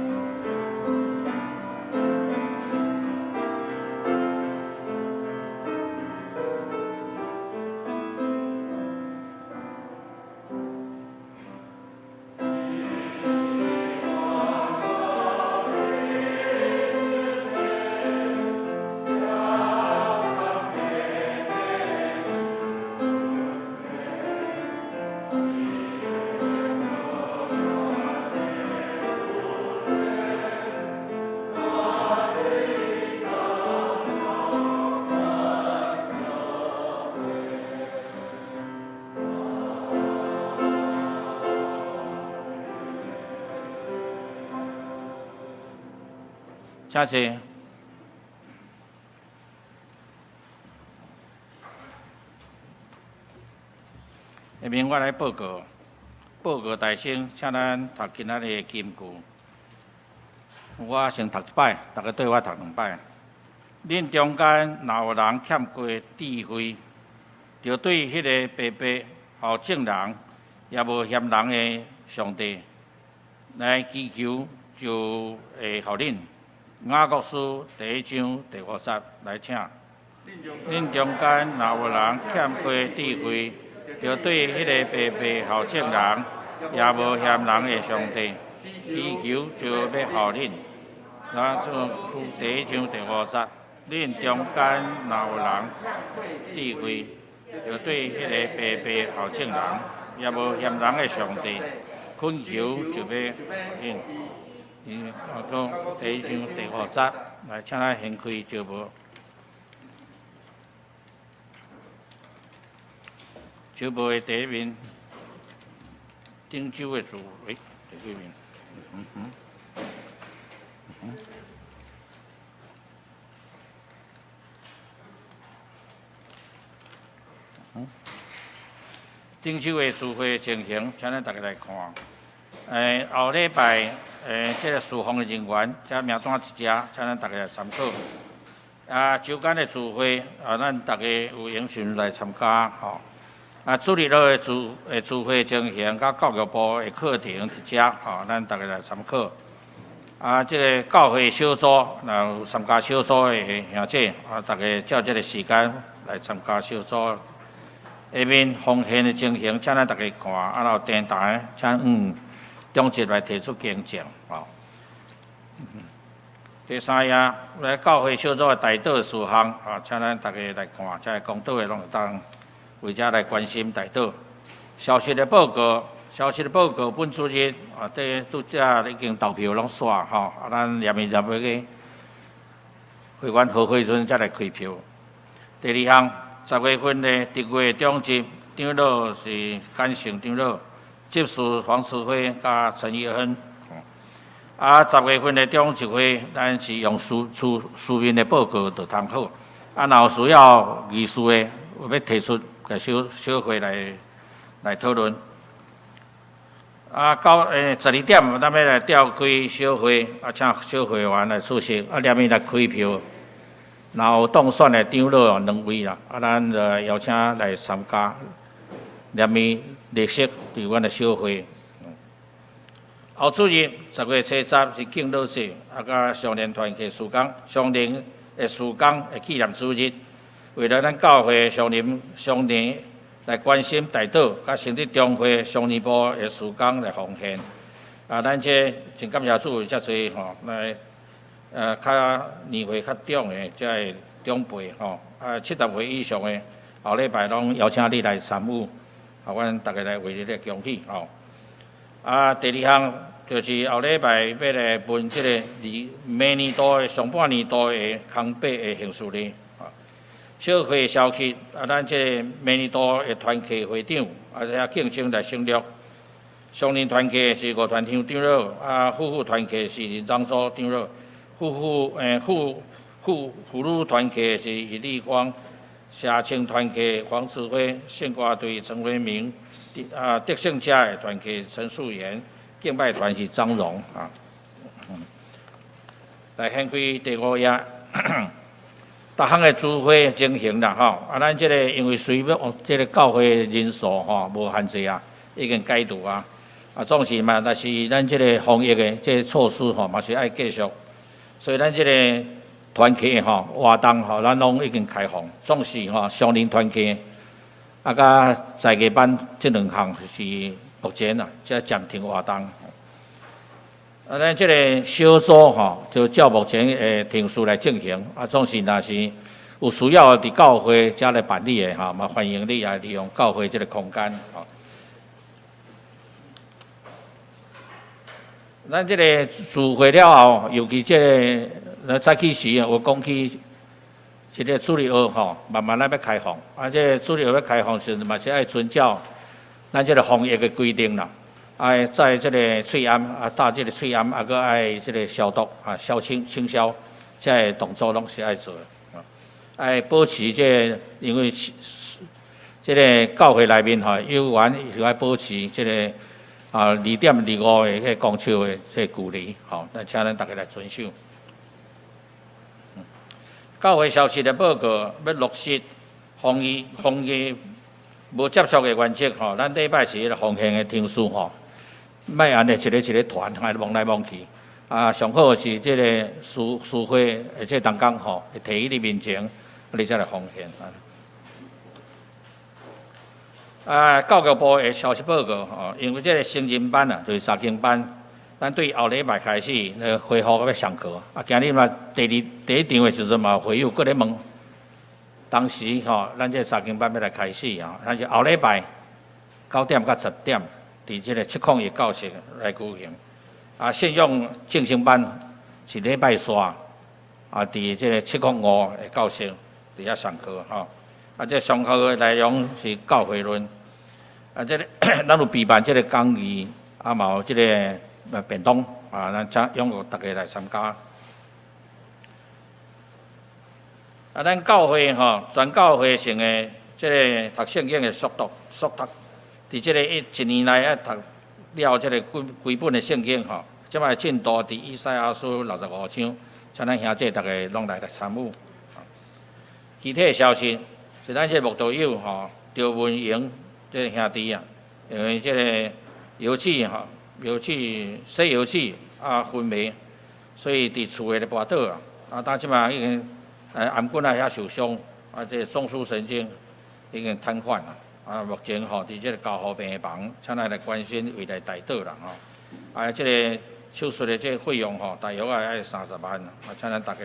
請坐。下面我來報告，報告大聲，請咱讀今仔日的金句。我先讀一擺，逐家綴我讀兩擺。恁中間若有人欠缺智慧，就對彼个白白予眾人，也無嫌人的上帝來祈求，就會予恁。雅各書第一章第五節來請。恁中間若有人欠缺智慧，就對彼个白白予眾人，也無嫌人的上帝祈求，就欲予恁。雅各書第一章第五節，恁中間若有人智慧，就對彼个白白予眾人，也無嫌人的上帝懇求，就欲予恁。雅各書第一章第五節，來請咱掀開石簿。石簿的第一面，頂周的字，欸，第幾面？嗯嗯嗯嗯。頂周的聚會情形，請咱逐家來看。後禮拜，這个事奉的人員，這名單佇遮，請咱逐家來參考。啊，週間的聚會，啊，咱逐家有閒時來參加，吼。啊，主日的聚會情形，佮教育部的課程佇遮，吼，咱逐家來參考。啊，這个教會小組，若有參加小組的兄姐，啊，逐家照這个時間來參加小組。下面奉獻的情形，請咱逐家看，啊，若有訂單，請中節來提出更正，吼。第三頁來教會小組的代禱事項，啊，請咱逐家來看，這个講道的攏會當為遮來關心代禱。消息的報告，消息的報告，本主日啊，這拄則已經投票攏煞吼，啊，咱廿二十個會員和會陣才來開票。第二項，10月份的特會長執長老是簡成長老，執事黃慈輝佮陳玉亨。啊，10月份的長執會，咱是用書面的報告就通好。啊，若有需要議事的，有欲提出，共小小會來討論。啊，12點，咱欲來召開小會，啊，請小會員來出席，啊，連面來開票。若有當選的長老兩位啦，啊，咱就邀請來參加，連面列席佇阮的小會。後主日10月初10是敬老節，啊，佮少年團契事工，少年的事工的紀念主日，為了咱教會少年少年來關心代禱，佮成立中會少年部的事工來奉獻。啊，咱這真感謝主，遮濟吼來，較年歲較長的這个長輩吼，啊，70歲以上的，後禮拜攏邀請你來參與，啊，阮逐家來為你來恭喜吼。啊，第二項就是後禮拜欲來問這個二明年度的上半年度的空白的行事曆。啊，小會消息，啊，咱這个明年度的團契會長，啊，這競爭來省略。少年團契是吳團長長老，啊，夫婦團契是林章祖長老，婦女團契是余麗芳，社青團契黃慈輝，聖歌隊陳輝明，啊，得勝者的團契陳素妍，敬拜團是張榮啊。來掀開第五頁，逐項的聚會情形啦，吼，啊，咱這个因為隨欲這个教會人數吼無限制啊，已經解除啊。啊，總是嘛，但是咱這个防疫的這个措施吼，嘛是愛繼續。所以咱這个團契吼活動吼，咱攏已經開放。總是吼雙靈團契，啊，佮在家班這兩項是目前啊，才暫停活動。啊，咱這个小組吼，就照目前的程序來進行。啊，總是若是有需要佇教會遮來辦理的吼，嘛歡迎你來利用教會這个空間吼。咱這个聚會了後，尤其這个早起時有講起這个主日學吼，慢慢仔欲開放。啊，這个主日學欲開放時，嘛是愛遵照咱這个防疫的規定啦。愛戴這个喙罨，啊，戴這个喙罨，啊，閣愛這个消毒啊，消清清消，這个動作攏是愛做的。愛保持這个，因為這个教會內面吼，有緣是愛保持這个。啊，2.25的彼个公尺的這个距離，吼，咱請咱逐家來遵守。教會消息的報告，欲落實防疫無接觸的原則，吼，咱禮拜是彼个奉獻的程序，吼，莫按呢一个一个團，愛摸來摸去。啊，上好是這个司會的這同工，吼，會提去你面前，你才來奉獻。啊，教育部的消息報告吼，因為這个成人班啊，就是查經班，咱對後禮拜開始來恢復欲上課。啊，今日嘛，第二第一場的時陣嘛，會友閣咧問，當時吼，咱這个查經班欲來開始啊，咱就後禮拜9點到10點，佇這个701教室來舉行。啊，信仰靜心班是禮拜三，啊，佇這个705的教室佇遐上課吼。啊，這上課的內容是教會論。啊，這个咱有備辦這个講義，啊，嘛有這个便當，啊，咱請踴躍逐家來參加。啊，咱教會吼，全教會性的這个讀聖經的速度，速讀，佇這个一年內愛讀了這个規規本的聖經吼，這擺進度佇以賽亞書65章，請咱兄弟逐家攏來來參與。具體的消息是咱這个慕道友吼，張文榮這个兄弟啊，因為這个腰子吼，腰子洗腰子啊昏迷，所以佇厝內咧跋倒啊，啊，當這擺已經頷頸仔遐受傷，啊，這个中樞神經已經癱瘓啦，啊，目前吼佇這个加護病房，請咱來關心，為來代禱啦吼，啊，這个手術的這个費用吼，大約愛30萬，啊，請咱逐家，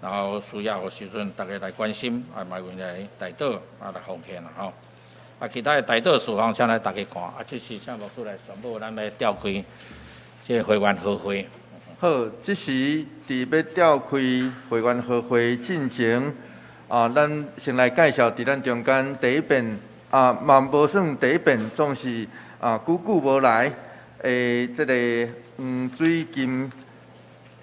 然後需要的時陣，逐家來關心，啊，嘛為來代禱，啊，來奉獻啦吼。啊，其他的代禱事項，請咱逐家看。啊，這時請牧師來宣布，咱欲召開這个會員和會。好，這時佇欲召開會員和會進前，啊，咱先來介紹佇咱中間第一遍，啊，嘛無算第一遍，總是啊，久久無來的這个黃水金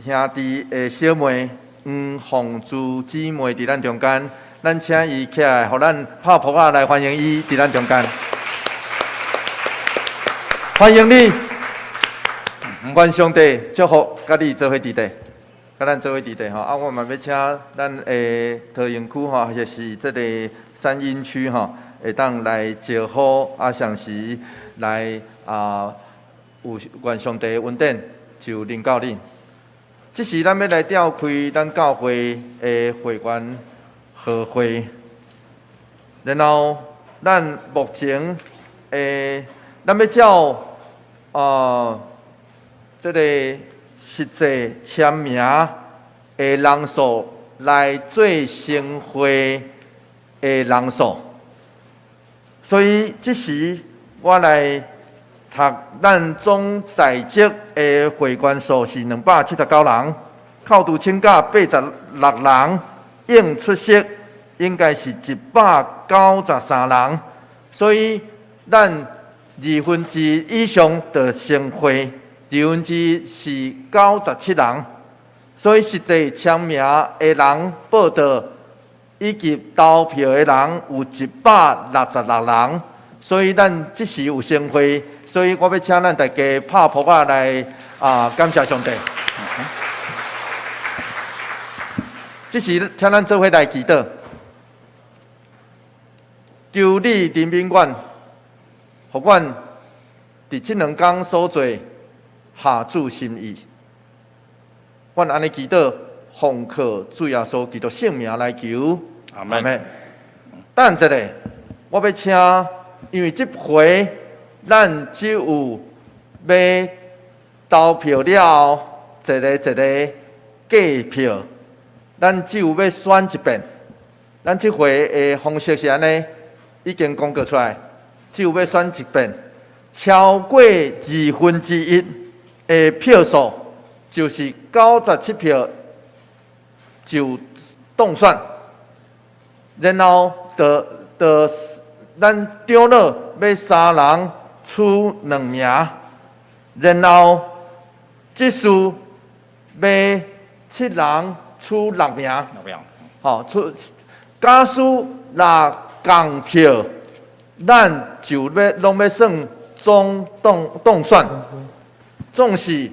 兄弟的小妹黃鳳珠姊妹佇咱中間，咱請伊起來，予咱拍噗仔來歡迎伊佇咱中間。歡迎你，願上帝祝福佮你做伙佇佇，佮咱做伙佇佇吼。啊，我嘛欲請咱的桃園區吼，或是這个三鶯區吼，會當來招呼啊，相時來啊，有願上帝的恩典就臨到你。這時，咱欲來召開咱教會的會員和會，然後咱目前的，咱欲照啊，這个實際簽名的人數來做成會的人數，所以這時我來讀咱總在職的會員數是279人，扣除請假86人，應出席應該是193人，所以咱1/2以上就成會，1/2是97人，所以實際簽名的人報到以及投票的人有166人，所以咱這時有成會，所以我欲請咱大家拍噗仔來啊，感謝上帝。這時請咱做伙來祈禱，求你憐憫阮，予阮佇這兩工所做，合主心意。阮按呢祈禱，奉靠主耶穌基督聖名來求，阿門。等一下，我欲請，因為這回咱只有欲投票了後，一个一个計票，咱只有欲選一遍。咱這回的方式是按呢，已經公告出來，只有欲選一遍，超過1/2的票數，就是97票就當選。然後就咱長老欲三人出兩名，然後執事欲七人出六名，六名。吼，出假使若仝票，咱就欲攏欲算總當選。總是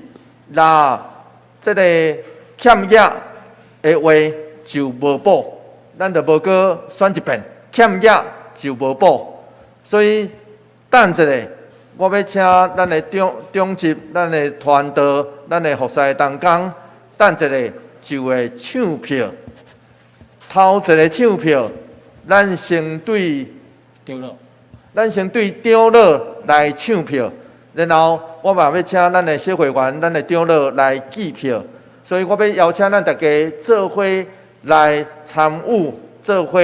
若這个欠額的話就無補，咱就無閣選一遍，欠額就無補。所以等一下，我欲請咱的長執、咱的傳道、咱的服侍同工，等一下就會搶票。頭一个搶票，咱先對長老，咱先對長老來搶票，然後我嘛欲請咱的小會員、咱的長老來計票。所以我欲邀請咱大家做伙來參與，做伙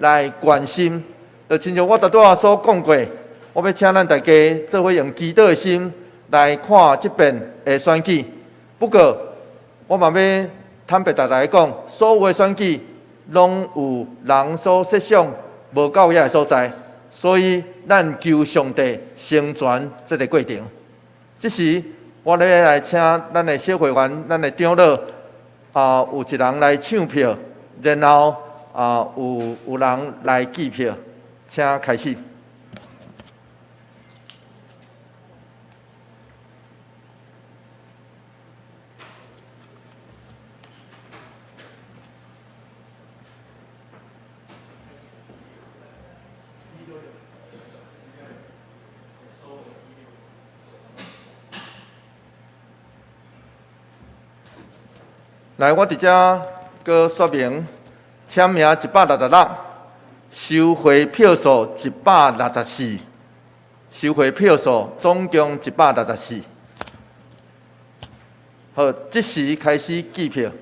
來關心。就親像我拄仔所講過，我欲請咱大家做伙用祈禱的心來看這遍的選舉。不過，我嘛欲坦白大家講，所有的選舉攏有人所設想無夠遐的所在，所以咱求上帝成全這个過程。這時，我咧來請咱的小會員、咱的長老，有一人來搶票，然後有人來計票，請開始。來，我佇遮閣說明，簽名166，收回票數164，收回票數總共164。好，這時開始計票。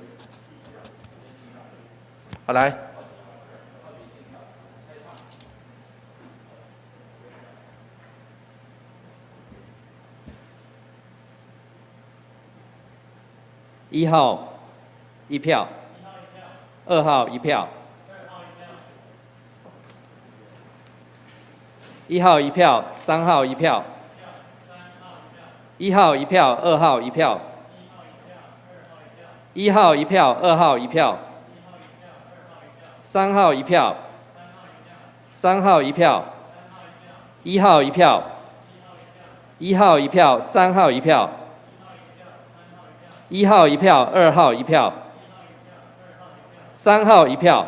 好，來。一號一票，二號一票，一號一票，三號一票，一號一票，二號一票，一號一票，二號一票，三號一票，三號一票，一號一票，一號一票，三號一票。一號一票，二號一票，三號一票，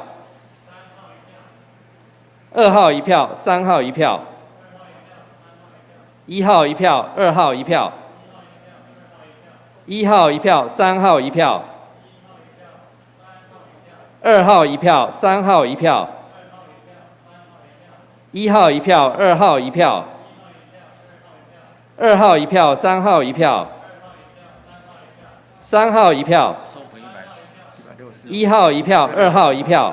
二號一票，三號一票，一號一票，二號一票，一號一票，三號一票，二號一票，三號一票，一號一票，二號一票，二號一票，三號一票。三號一票，一號一票，二號一票，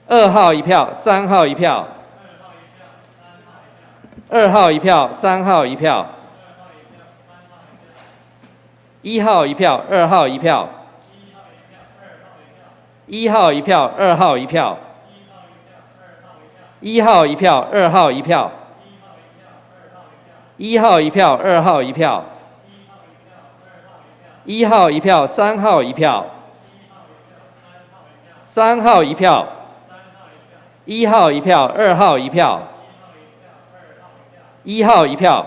二號一票，三號一票，二號一票，三號一票，一號一票，二號一票，一號一票，二號一票，一號一票，二號一票。一號一票，二號一票，一號一票，三號一票，三號一票，一號一票，二號一票，一號一票，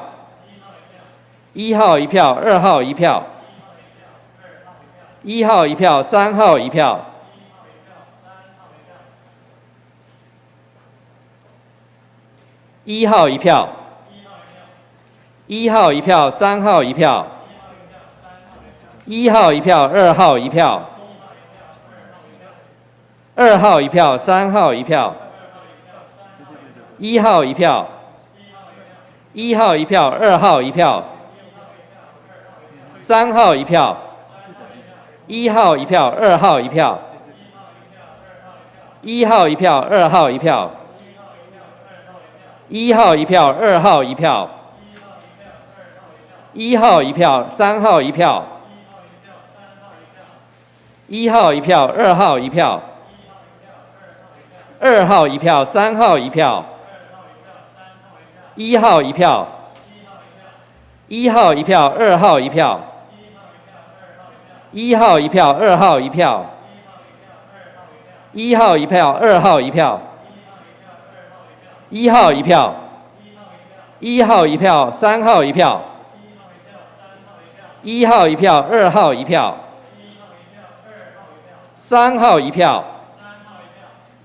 一號一票，二號一票，一號一票，三號一票。一號一票，一號一票，三號一票，一號一票，二號一票，二號一票，三號一票，一號一票，一號一票，二號一票，三號一票，一號一票，二號一票，一號一票，二號一票，一號一票，二號一票，一號一票，三號一票，一號一票，二號一票，二號一票，三號一票，一號一票，一號一票，二號一票，一號一票，二號一票，一號一票，二號一票，一號一票，一號一票，三號一票，一號一票，二號一票，三號一票，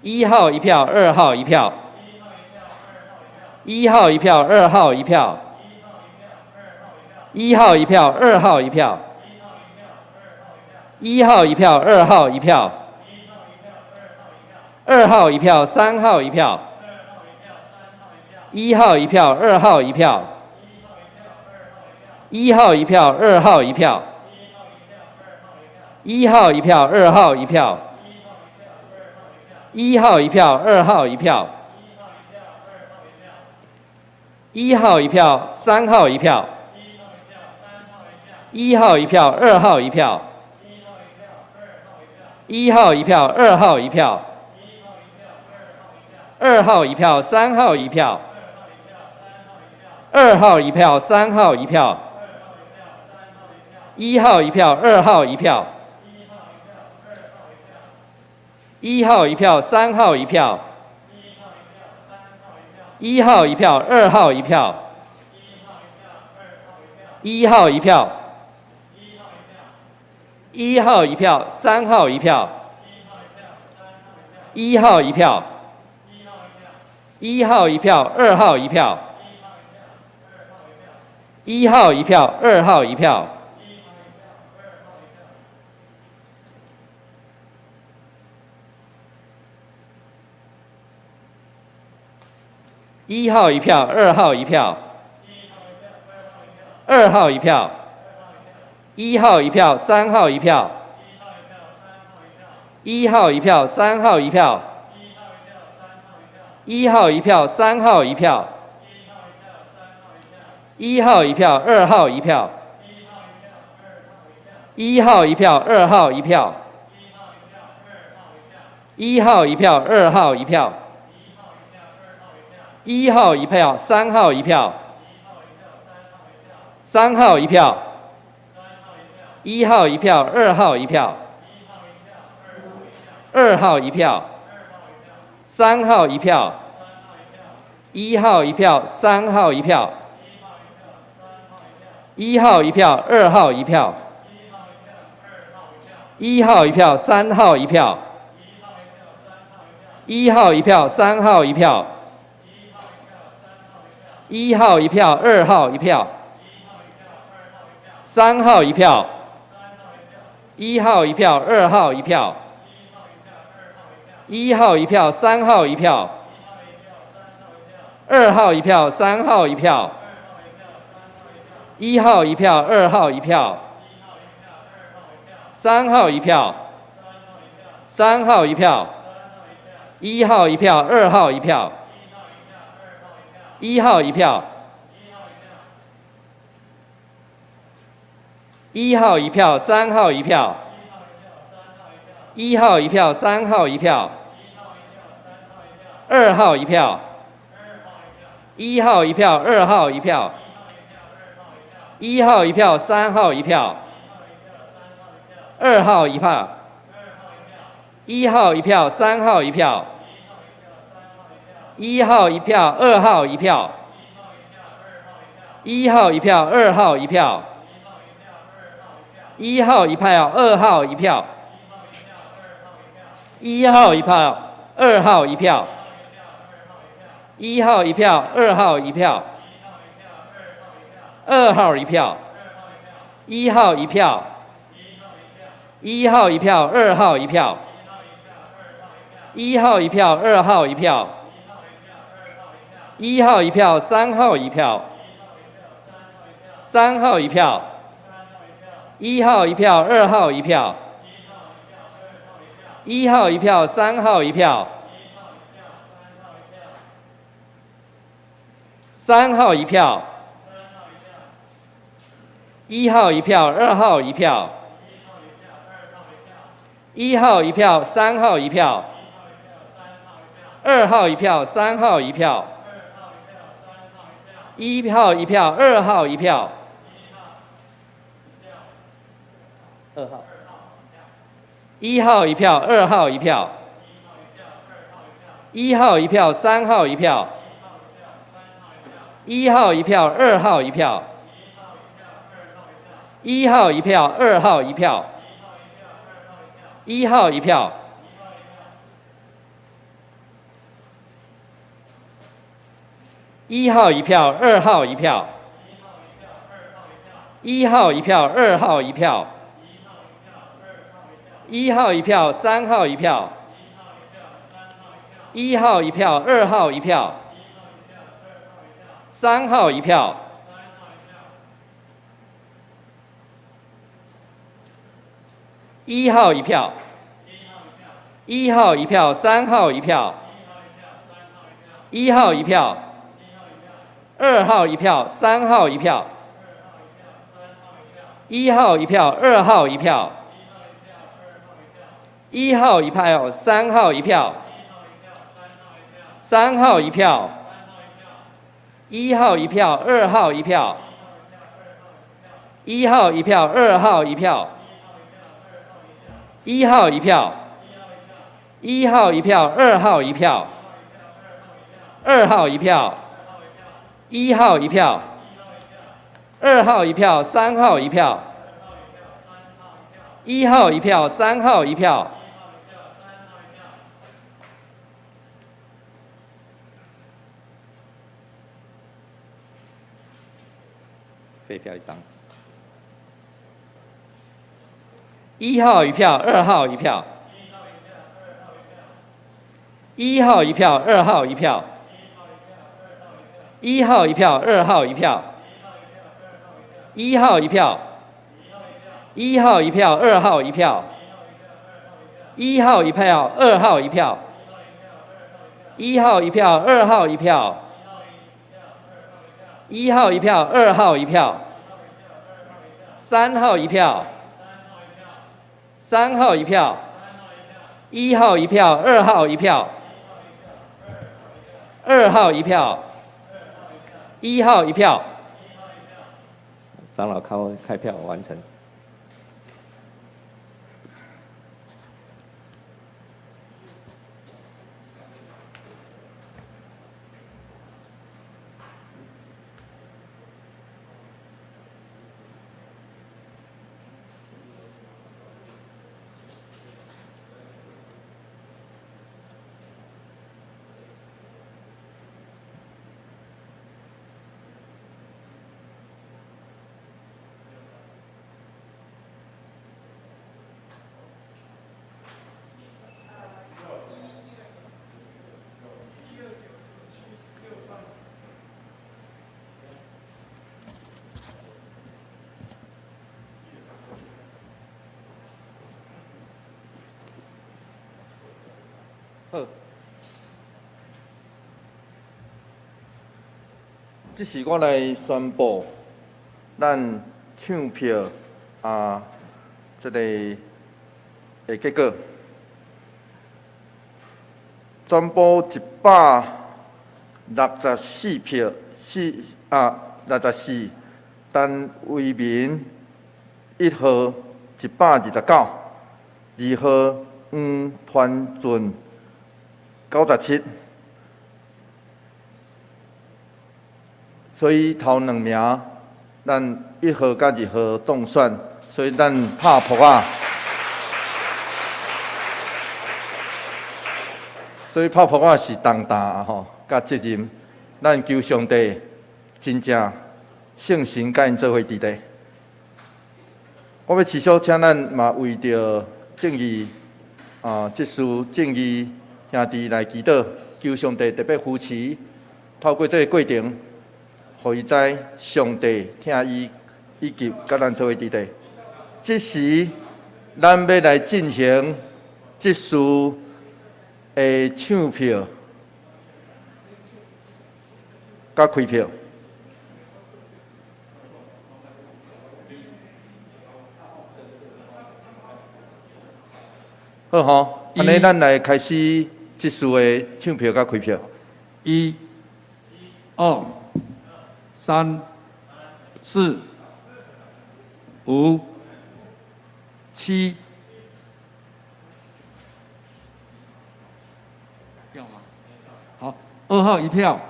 一號一票，二號一票，一號一票，二號一票，一號一票，二號一票，一號一票，二號一票，二號一票，三號一票，一號一票，二號一票，一號一票，二號一票，一號一票，二號一票，一號一票，二號一票，一號一票，三號一票，一號一票，二號一票，一號一票，二號一票，二號一票，三號一票，二號一票，三號一票，一號一票，二號一票，一號一票，三號一票，一號一票，二號一票，一號一票，一號一票，三號一票，一號一票，一號一票，二號一票，一號一票，二號一票。一號一票，二號一票，二號一票，一號一票，三號一票，一號一票，三號一票，一號一票，三號一票，一號一票，二號一票，一號一票，二號一票，一號一票，二號一票。一號一票，三號一票，三號一票，一號一票，二號一票，二號一票，三號一票，一號一票，三號一票，一號一票，二號一票，一號一票，三號一票，一號一票，三號一票。一號一票，二號一票，三號一票，一號一票，二號一票，一號一票，三號一票，二號一票，三號一票，一號一票，二號一票，三號一票，三號一票，一號一票，二號一票。一號一票，一號一票，三號一票，一號一票，三號一票，二號一票，一號一票，二號一票，一號一票，三號一票，二號一票，一號一票，三號一票。一號一票，二號一票，一號一票，二號一票，一號一票，二號一票，一號一票，二號一票，一號一票，二號一票，二號一票，一號一票，一號一票，二號一票，一號一票，二號一票，一號一票，三號一票，三號一票，一號一票，二號一票，一號一票，三號一票，三號一票，一號一票，二號一票，一號一票，三號一票，二號一票，三號一票，一號一票，二號一票，二號，一號一票，二號一票，一號一票，三號一票，一號一票，二號一票，一號一票，二號一票，一號一票，一號一票，二號一票，一號一票，二號一票，一號一票，三號一票，一號一票，二號一票，三號一票，一號一票，一號一票，三號一票，一號一票，二號一票，三號一票，一號一票，二號一票，一號一票，三號一票，三號一票，一號一票，二號一票，一號一票，二號一票，一號一票，一號一票，二號一票，二號一票，一號一票，二號一票，三號一票，一號一票，三號一票，廢票一張。一號一票，二號一票，一號一票，二號一票，一號一票，二號一票，一號一票，一號一票，二號一票，一號一票，二號一票，一號一票，二號一票，一號一票，二號一票，三號一票，三號一票，一號一票，二號一票，二號一票，一號一票。長老開票完成。好，這時我來宣布，咱搶票啊，這个的結果，全部164票，四啊64，陳為民一號129，二號黃傳俊97，所以頭兩名，咱一號佮二號當選，所以咱拍噗仔。所以泡泡仔是重擔吼，佮責任。咱求上帝真正聖神佮𪜶做伙佇咧。我欲持續請咱嘛為著正義啊，執事正義兄弟來祈禱，求上帝特別扶持，透過這个過程，予伊知上帝疼伊，以及佮咱做伙佇咧。這時，咱欲來進行執事的唱票佮開票。好吼，按呢咱來開始執事的唱票佮開票。一、二、三、四、五、七，要嗎？好，二號一票，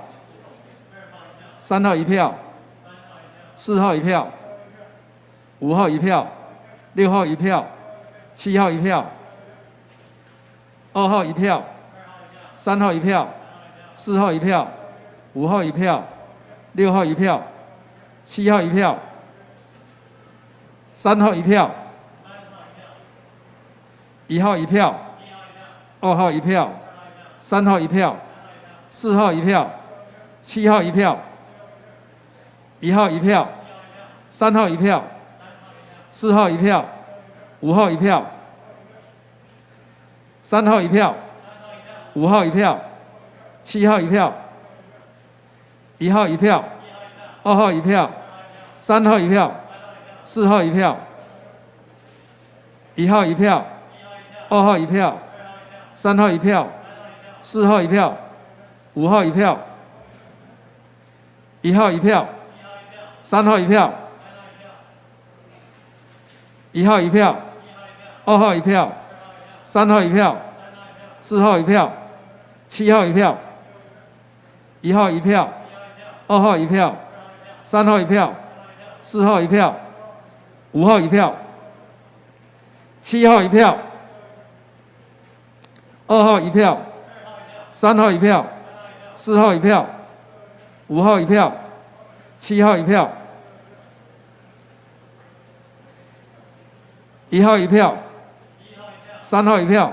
三號一票，四號一票，五號一票，六號一票，七號一票，二號一票，三號一票，四號一票，五號一票，六號一票，七號一票，三號一票，一號一票，二號一票，三號一票，四號一票，七號一票，一號一票，三號一票，四號一票，五號一票，三號一票，五號一票，七號一票，一號一票，二號一票，三號一票，四號一票，一號一票，二號一票，三號一票，四號一票，五號一票，一號一票，三號一票，一號一票，二號一票，三號一票，四號一票，七號一票，一號一票，二號一票，三號一票，四號一票，五號一票，七號一票，二號一票，三號一票，四號一票，五號一票，七號一票，一號一票，三號一票，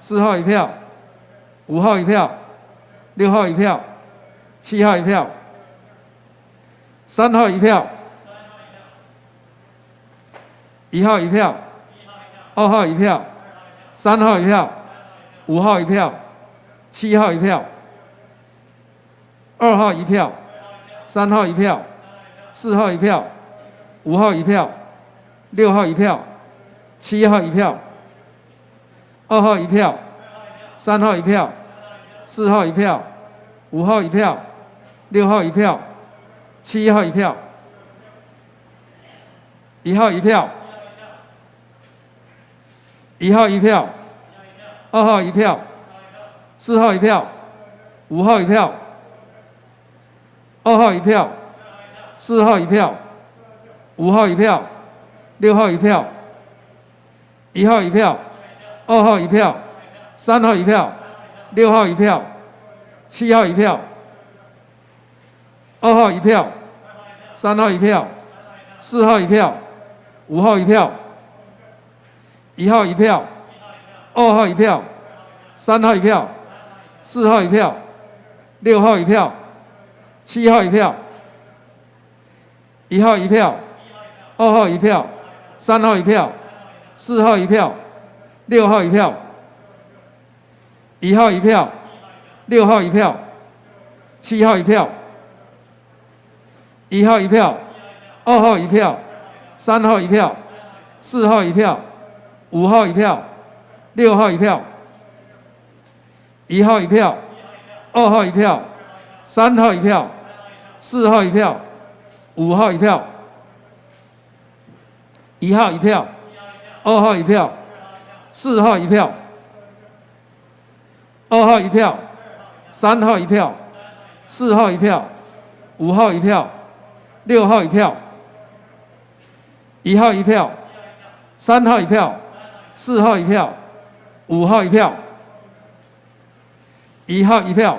四號一票，五號一票，六號一票，七號一票，三號一票，一號一票，二號一票，三號一票，五號一票，七號一票，二號一票，三號一票，四號一票，五號一票，六號一票，七號一票，二號一票，三號一票，四號一票，五號一票，六號一票，七號一票，一號一票，一號一票，二號一票，四號一票，五號一票，二號一票，四號一票，五號一票，六號一票，一號一票，二號一票，三號一票，六號一票，七號一票，二號一票，三號一票，四號一票，五號一票，一號一票，二號一票，三號一票，四號一票，六號一票，七號一票，一號一票，二號一票，三號一票，四號一票，六號一票，一號一票，六號一票，七號一票，一號一票，二號一票，三號一票，四號一票，五號一票，六號一票，一號一票，二號一票，三號一票，四號一票，五號一票，一號一票，二號一票，四號一票，二號一票，三號一票，四號一票，五號一票，六號一票，一號一票，三號一票，四號一票，五號一票，一號一票，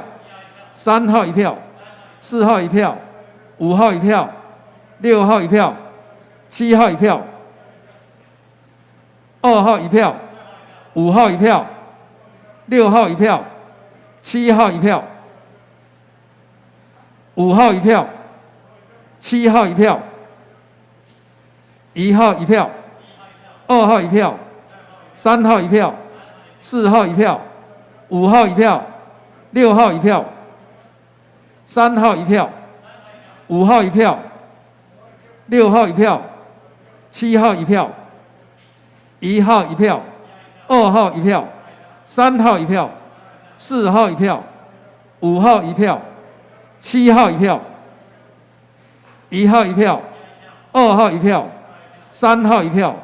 三號一票，四號一票，五號一票，六號一票，七號一票，二號一票，五號一票，六號一票，七號一票，五號一票，七號一票，一號一票，二號一票，三號一票，四號一票，五號一票，六號一票，三號一票，五號一票，六號一票，七號一票，一號一票，二號一票，三號一票，四號一票，五號一票，七號一票，一號一票，二號一票，三號一票，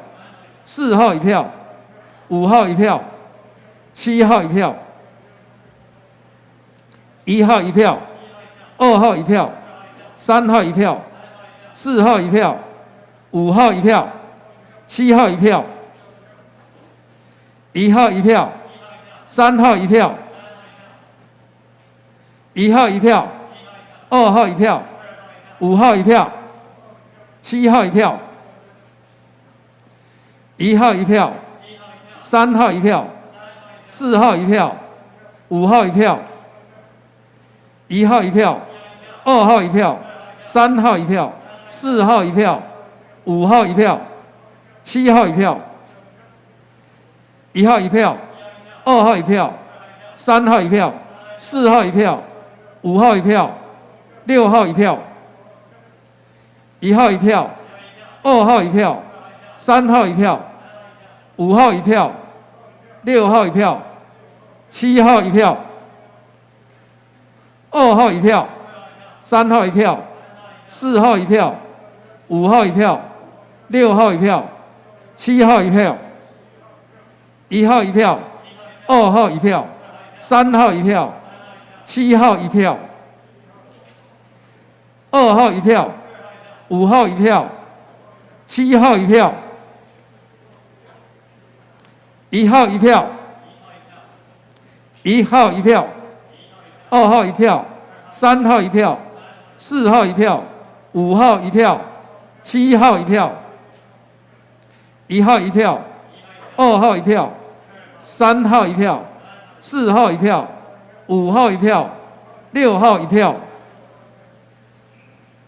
四號一票，五號一票，七號一票，一號一票，二號一票，三號一票，四號一票，五號一票，七號一票，一號一票，三號一票，一號一票，二號一票，五號一票，七號一票，一號一票，三號一票，四號一票，五號一票，一號一票，二號一票，三號一票，四號一票，五號一票，七號一票，一號一票，二號一票，三號一票，四號一票，五號一票，六號一票，一號一票，二號一票，三號一票，五號一票，六號一票，七號一票，二號一票，三號一票，四號一票，五號一票，六號一票，七號一票，一號一票，二號一票，三號一票，七號一票，二號一票，五號一票，七號一票，一號一票，一號一票，二號一票，三號一票，四號一票，五號一票，七號一票，一號一票，二號一票，三號一票，四號一票，五號一票，六號一票，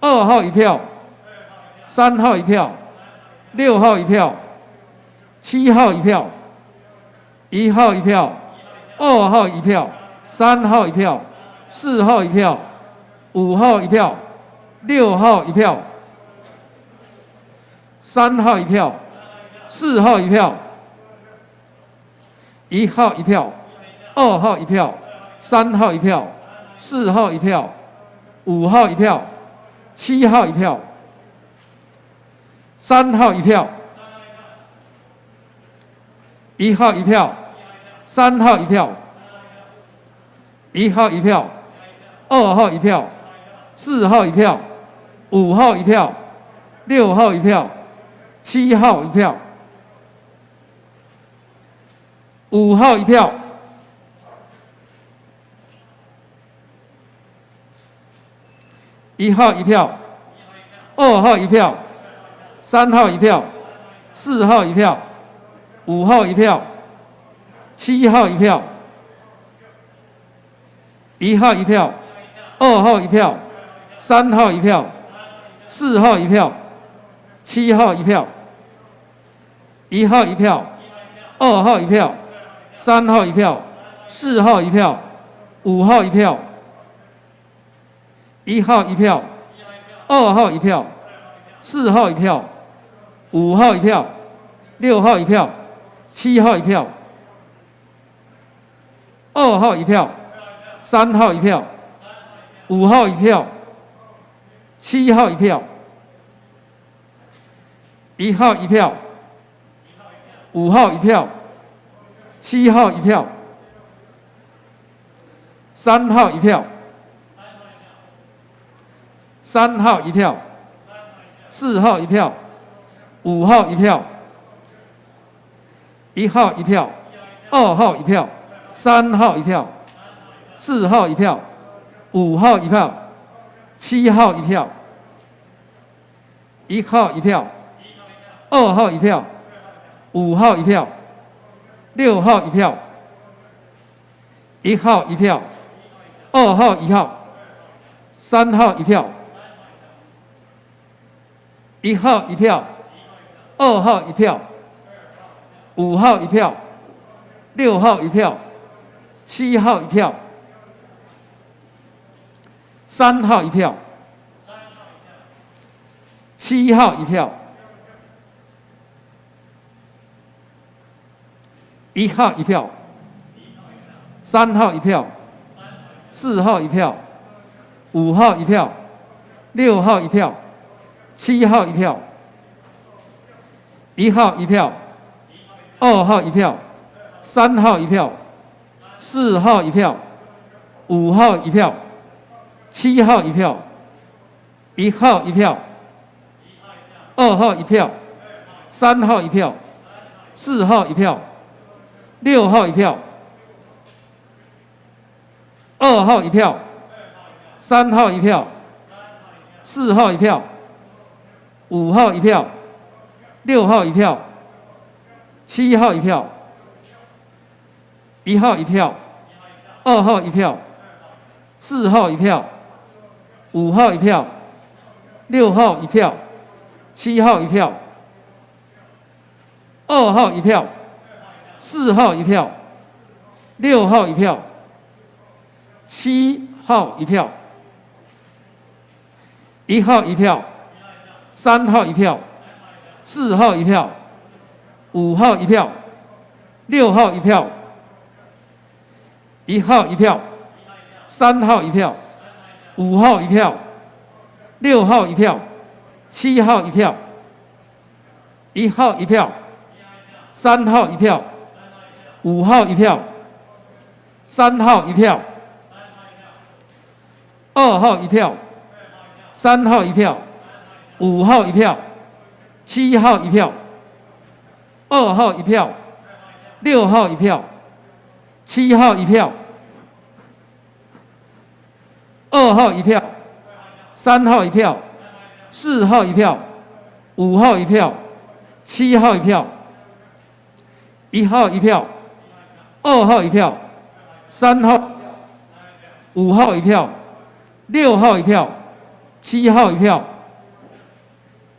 二號一票，三號一票，六號一票，七號一票，一號一票，二號一票，三號一票，四號一票，五號一票，六號一票，三號一票，四號一票，一號一票，二號一票，三號一票，四號一票，五號一票，七號一票，三號一票，一號一票，三號一票，一號一票，二號一票，四號一票，五號一票，六號一票，七號一票，五號一票，一號一票，二號一票，三號一票，四號一票，五號一票，七號一票，一號一票，二號一票，三號一票，四號一票，七號一票，一號一票，二號一票，三號一票，四號一票，五號一票，一號一票，二號一票，四號一票，五號一票，六號一票，七號一票，二號一票，三號一票，五號一票，七號一票，一號一票，五號一票，七號一票，三號一票，三號一票，四號一票，五號一票，一號一票，二號一票，三號一票，四號一票，五號一票，七號一票，一號一票，二號一票，五號一票，六號一票，一號一票，二號一號，三號一票，一號一票，二號一票，五號一票，六號一票，七號一票，三號一票，七號一票，一號一票，三號一票，四號一票，五號一票，六號一票，七號一票，一號一票，二號一票，三號一票，四號一票，五號一票，七號一票，一號一票，二號一票，三號一票，四號一票，六號一票，二號一票，三號一票，四號一票，五號一票，六號一票，七號一票，一號一票，二號一票，四號一票，五號一票，六號一票，七號一票，二號一票，四號一票，六號一票，七號一票，一號一票，三號一票，四號一票，五號一票，六號一票，一號一票，三號一票，五號一票，六號一票，七號一票，一號一票，三號一票，五號一票，三號一票，二號一票，三號一票，五號一票，七號一票，二號一票，六號一票，七號一票，二號一票，三號一票，四號一票，五號一票，七號一票，一號一票，二號一票，三號，五號一票，六號一票，七號一票，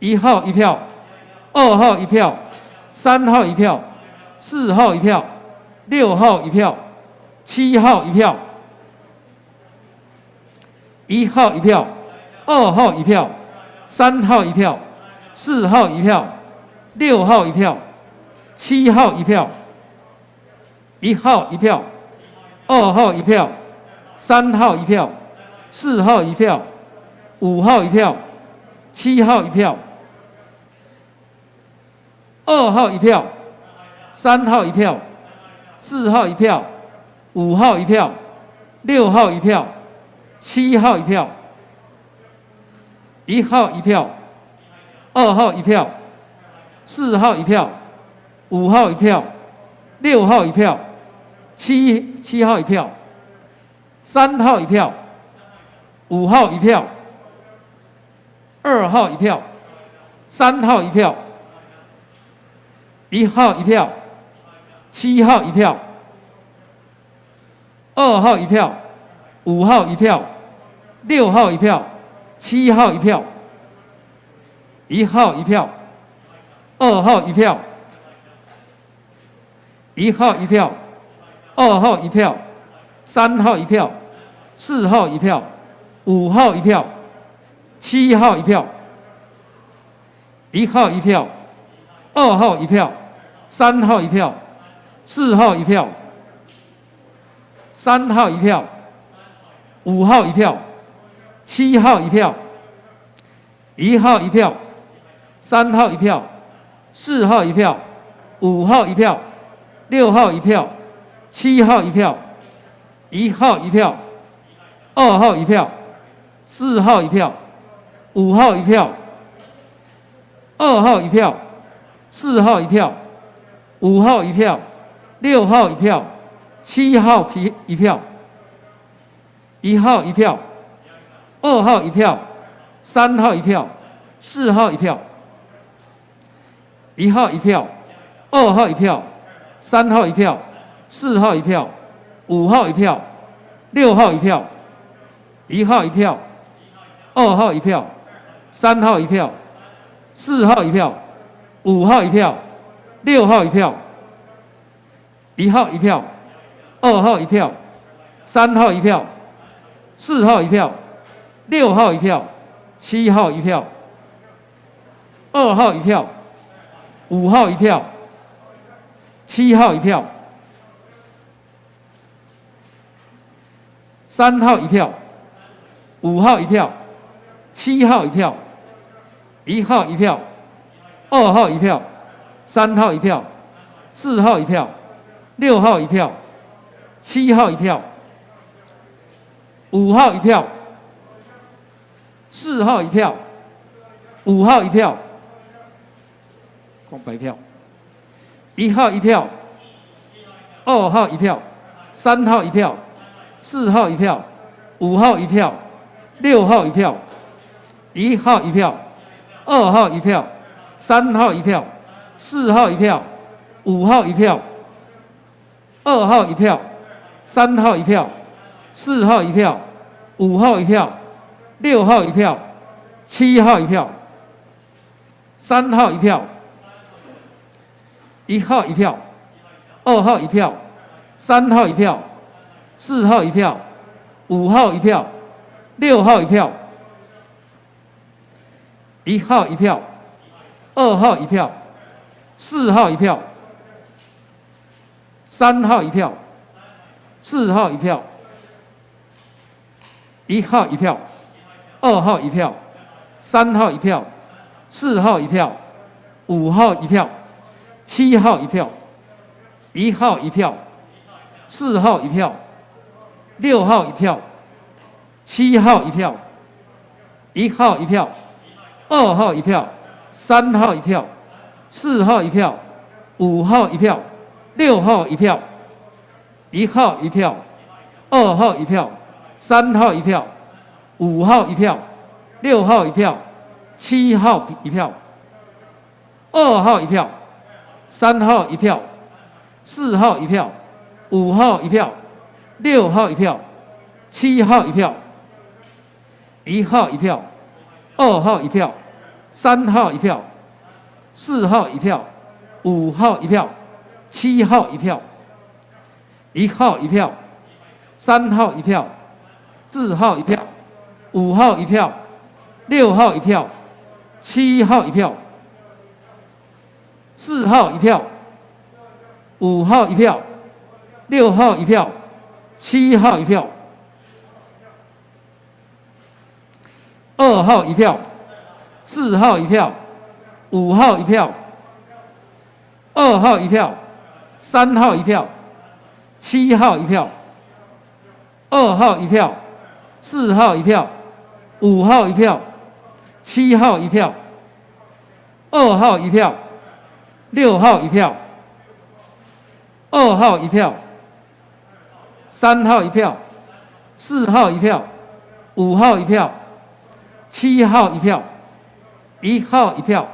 一號一票，二號一票，三號一票，四號一票，六號一票，七號一票，一號一票，二號一票，三號一票，四號一票，六號一票，七號一票，一號一票，二號一票，三號一票，四號一票，五號一票，七號一票，二號一票，三號一票，四號一票，五號一票，六號一票，七號一票，一號一票，二號一票，四號一票，五號一票，六號一票，七號一票，三號一票，五號一票，二號一票，三號一票，一號一票，七號一票，二號一票，五號一票，六號一票，七號一票，一號一票，二號一票，一號一票，二號一票，三號一票，四號一票，五號一票，七號一票，一號一票，二號一票，三號一票，四號一票，三號一票，五號一票，七號一票，一號一票，三號一票，四號一票，五號一票，六號一票，七號一票，一號一票，二號一票，四號一票，五號一票，二號一票，四號一票，五號一票，六號一票，七號一票，一號一票，二號一票，三號一票，四號一票，一號一票，二號一票，三號一票，四號一票，五號一票，六號一票，一號一票，二號一票，三號一票，四號一票，五號一票，六號一票，一號一票，二號一票，三號一票，四號一票，六號一票，七號一票，二號一票，五號一票，七號一票，三號一票，五號一票，七號一票，一號一票，二號一票，三號一票，四號一票，六號一票，七號一票，五號一票，四號一票，五號一票，空白票，一號一票，二號一票，三號一票，四號一票，五號一票，六號一票，一號一票，二號一票，三號一票，四號一票，五號一票，二號一票，三號一票，四號一票，五號一票，六號一票，七號一票，三號一票，一號一票，二號一票，三號一票，四號一票，五號一票，六號一票，一號一票，二號一票，四號一票，三號一票，四號一票，一號一票，二號一票，三號一票，四號一票，五號一票，七號一票，一號一票，四號一票，六號一票，七號一票，一號一票，二號一票，三號一票，四號一票，五號一票，六號一票，一號一票，二號一票，三號一票，五號一票，六號一票，七號一票，二號一票，三號一票，四號一票，五號一票，六號一票，七號一票，一號一票，二號一票，三號一票，四號一票，五號一票，七號一票，一號一票，三號一票，四號一票，五號一票，六號一票，七號一票，四號一票，五號一票，六號一票，七號一票，二號一票，四號一票，五號一票，二號一票，三號一票，七號一票，二號一票，四號一票，五號一票，七號一票，二號一票，六號一票，二號一票，三號一票，四號一票，五號一票，七號一票，一號一票，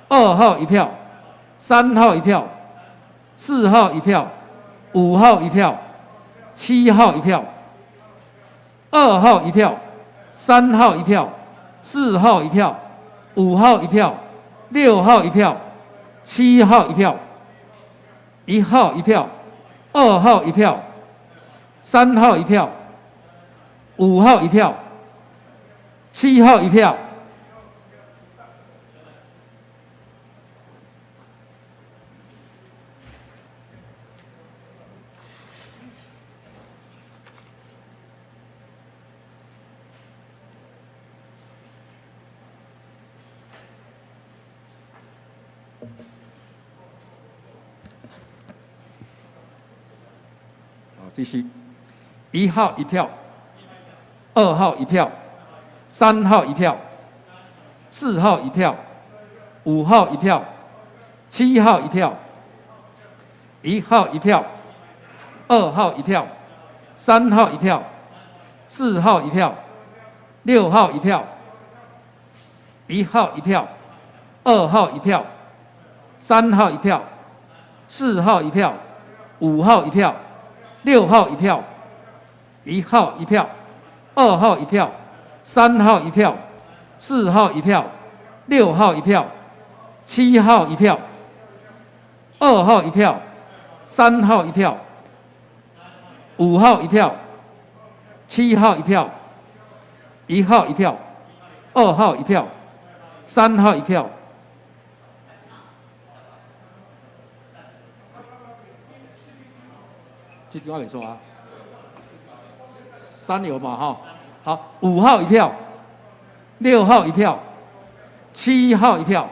二號一票，三號一票，四號一票，五號一票，七號一票，二號一票，三號一票，四號一票，五號一票，六號一票，七號一票，一號一票，二號一票，三號一票，五號一票，七號一票。好，繼續。一號一票，二號一票，三號一票，四號一票，五號一票，七號一票，一號一票，二號一票，三號一票，四號一票，六號一票，一號一票，二號一票，三號一票，四號一票，五號一票，六號一票，一號一票，二號一票，三號一票，四號一票，六號一票，七號一票，二號一票，三號一票，五號一票，七號一票，一號一票，二號一票，三號一票。這句話沒錯啊，三有嘛哈？好，五號一票，六號一票，七號一票。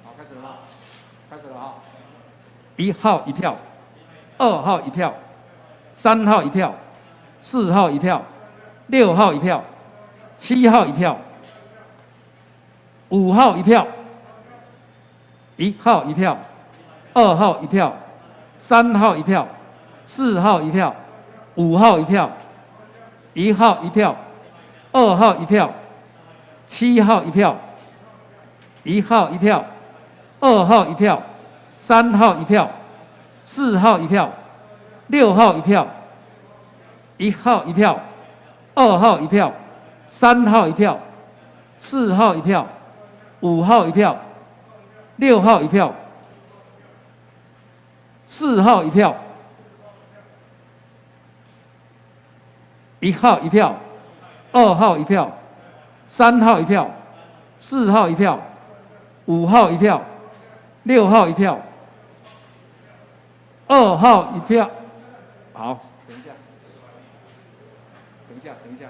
好，開始了嗎？開始了哈。一號一票，二號一票，三號一票，四號一票，六號一票，七號一票，五號一票，一號一票，二號一票，三號一票，四號一票，五號一票，一號一票，二號一票，七號一票，一號一票，二號一票，三號一票，四號一票，六號一票，一號一票，二號一票，三號一票，四號一票，五號一票，六號一票，四號一票，一號一票，二號一票，三號一票，四號一票，五號一票，六號一票，二號一票。好，等一下，等一下，等一下。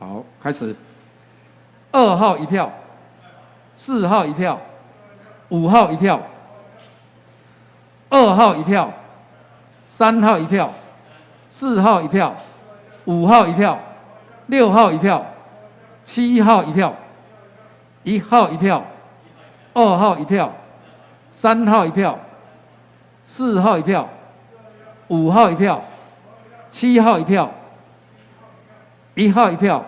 好，開始。二號一票，四號一票，五號一票，二號一票，三號一票，四號一票，五號一票，六號一票，七號一票，一號一票，二號一票，三號一票，四號一票，五號一票，七號一票，一號一票，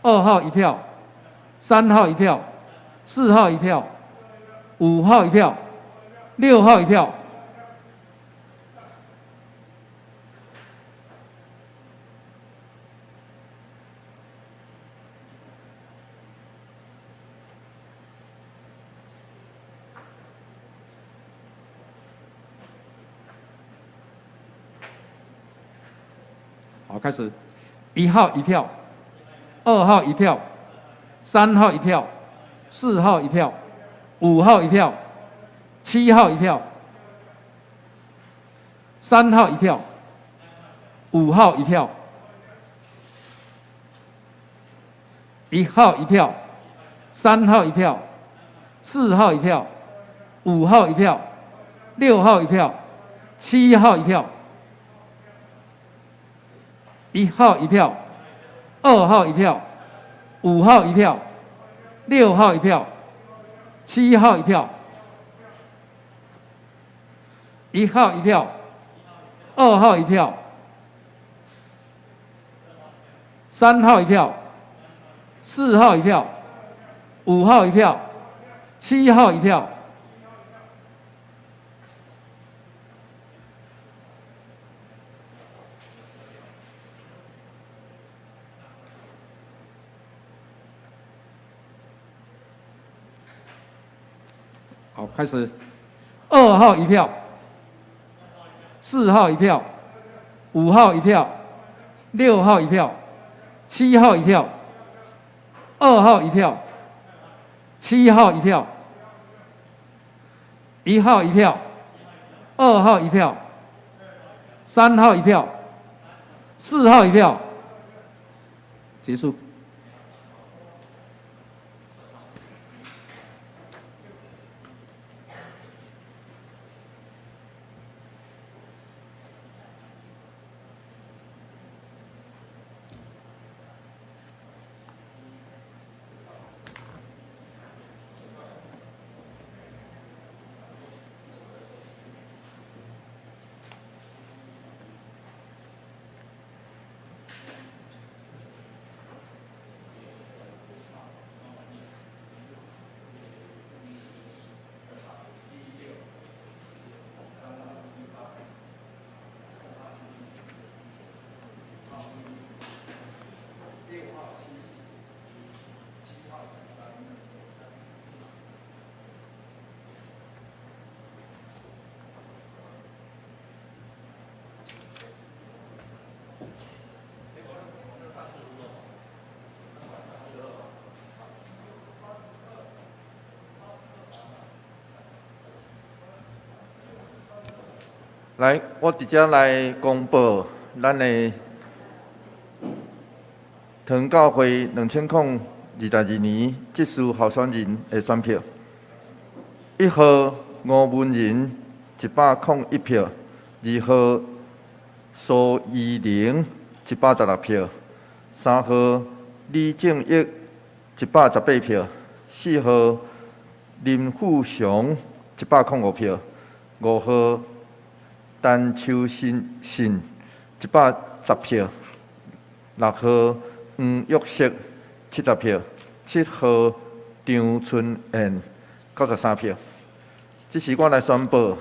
二號一票，三號一票，四號一票，五號一票，六號一票。好，開始。一號一票，二號一票，三號一票，四號一票，五號一票，七號一票，三號一票，五號一票，一號一票，三號一票，四號一票，五號一票，六號一票，七號一票，一號一票，二號一票，五號一票，六號一票，七號一票，一號一票，二號一票，三號一票，四號一票，五號一票，七號一票。好，開始。二號一票，四號一票，五號一票，六號一票，七號一票，二號一票，七號一票，一號一票，二號一票，三號一票， 4號一票，結束。來，我佇遮來公布咱的桃教會2022年執事候選人的選票。1號吳文仁101票，2號蘇依玲116票，3號李正益118票，4號林富祥105票，5號陳秋信110票，6號黃玉石70票，7號張春燕93票。這時我來宣布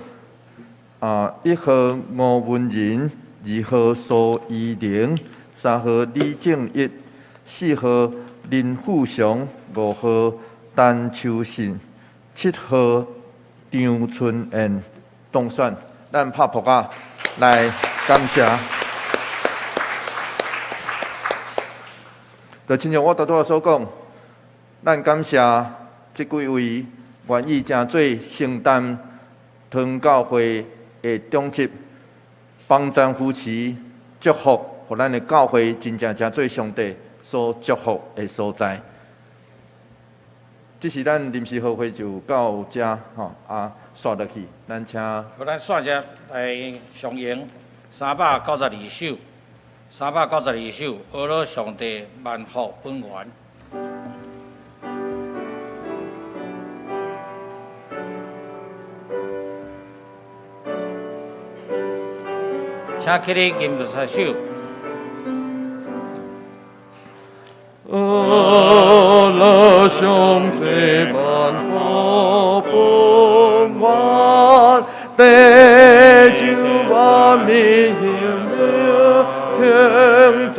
，1號吳文仁，2號蘇依玲，3號李正益，4號林富祥，5號陳秋信，7號張春燕當選。咱拍噗仔來感謝。就親像我拄拄仔所講，咱感謝這幾位願意成做承擔桃教會的長執，幫贊扶持、祝福，予咱的教會真正成做上帝所祝福的所在。這是咱臨時好會就到這吼，煞落去，咱請。好，咱煞只來上演392首，392首，阿羅上帝萬福本源。請起立，金菩薩手。阿羅上帝萬福本源，地球萬民榮耀稱讚，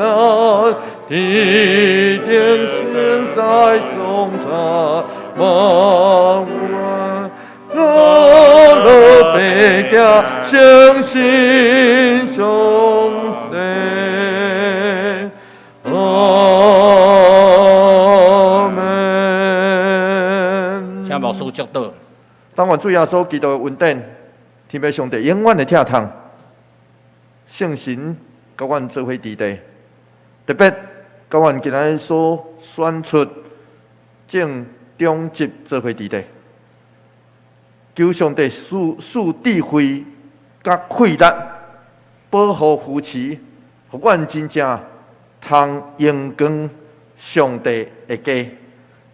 天頂神在頌讚萬萬，阿羅百家相信上帝。阿門。請牧師祝禱。當願主耶穌基督的恩典，天父上帝永遠的疼痛，聖神佮阮做伙佇地，特別佮阮今仔日所選出正長執做伙佇地，求上帝賜智慧佮氣力，保護扶持，予阮真正通榮光上帝的家。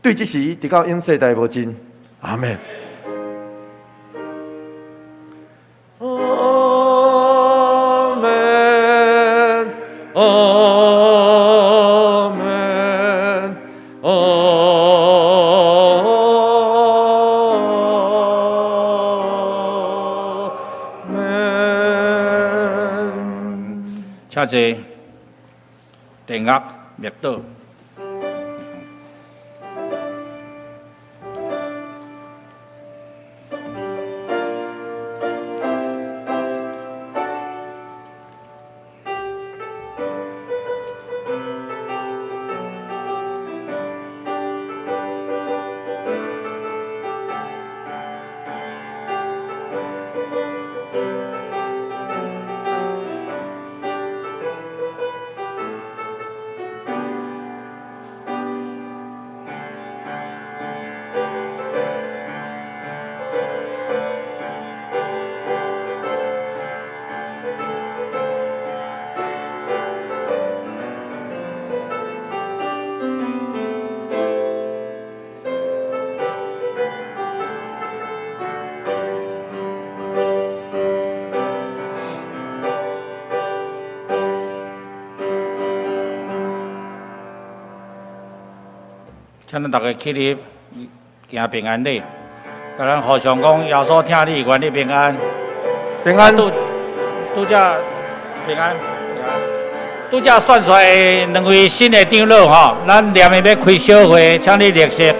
對這時，直到永世代無盡。阿們。阿們，阿們，阿們。請坐，電壓滅倒。請咱逐家起立，行平安禮。共咱互相講，耶穌疼你，願你平安。平安。拄拄才平安，平安。拄才選出來兩位新的長老吼，咱念的欲開小會，請你列席。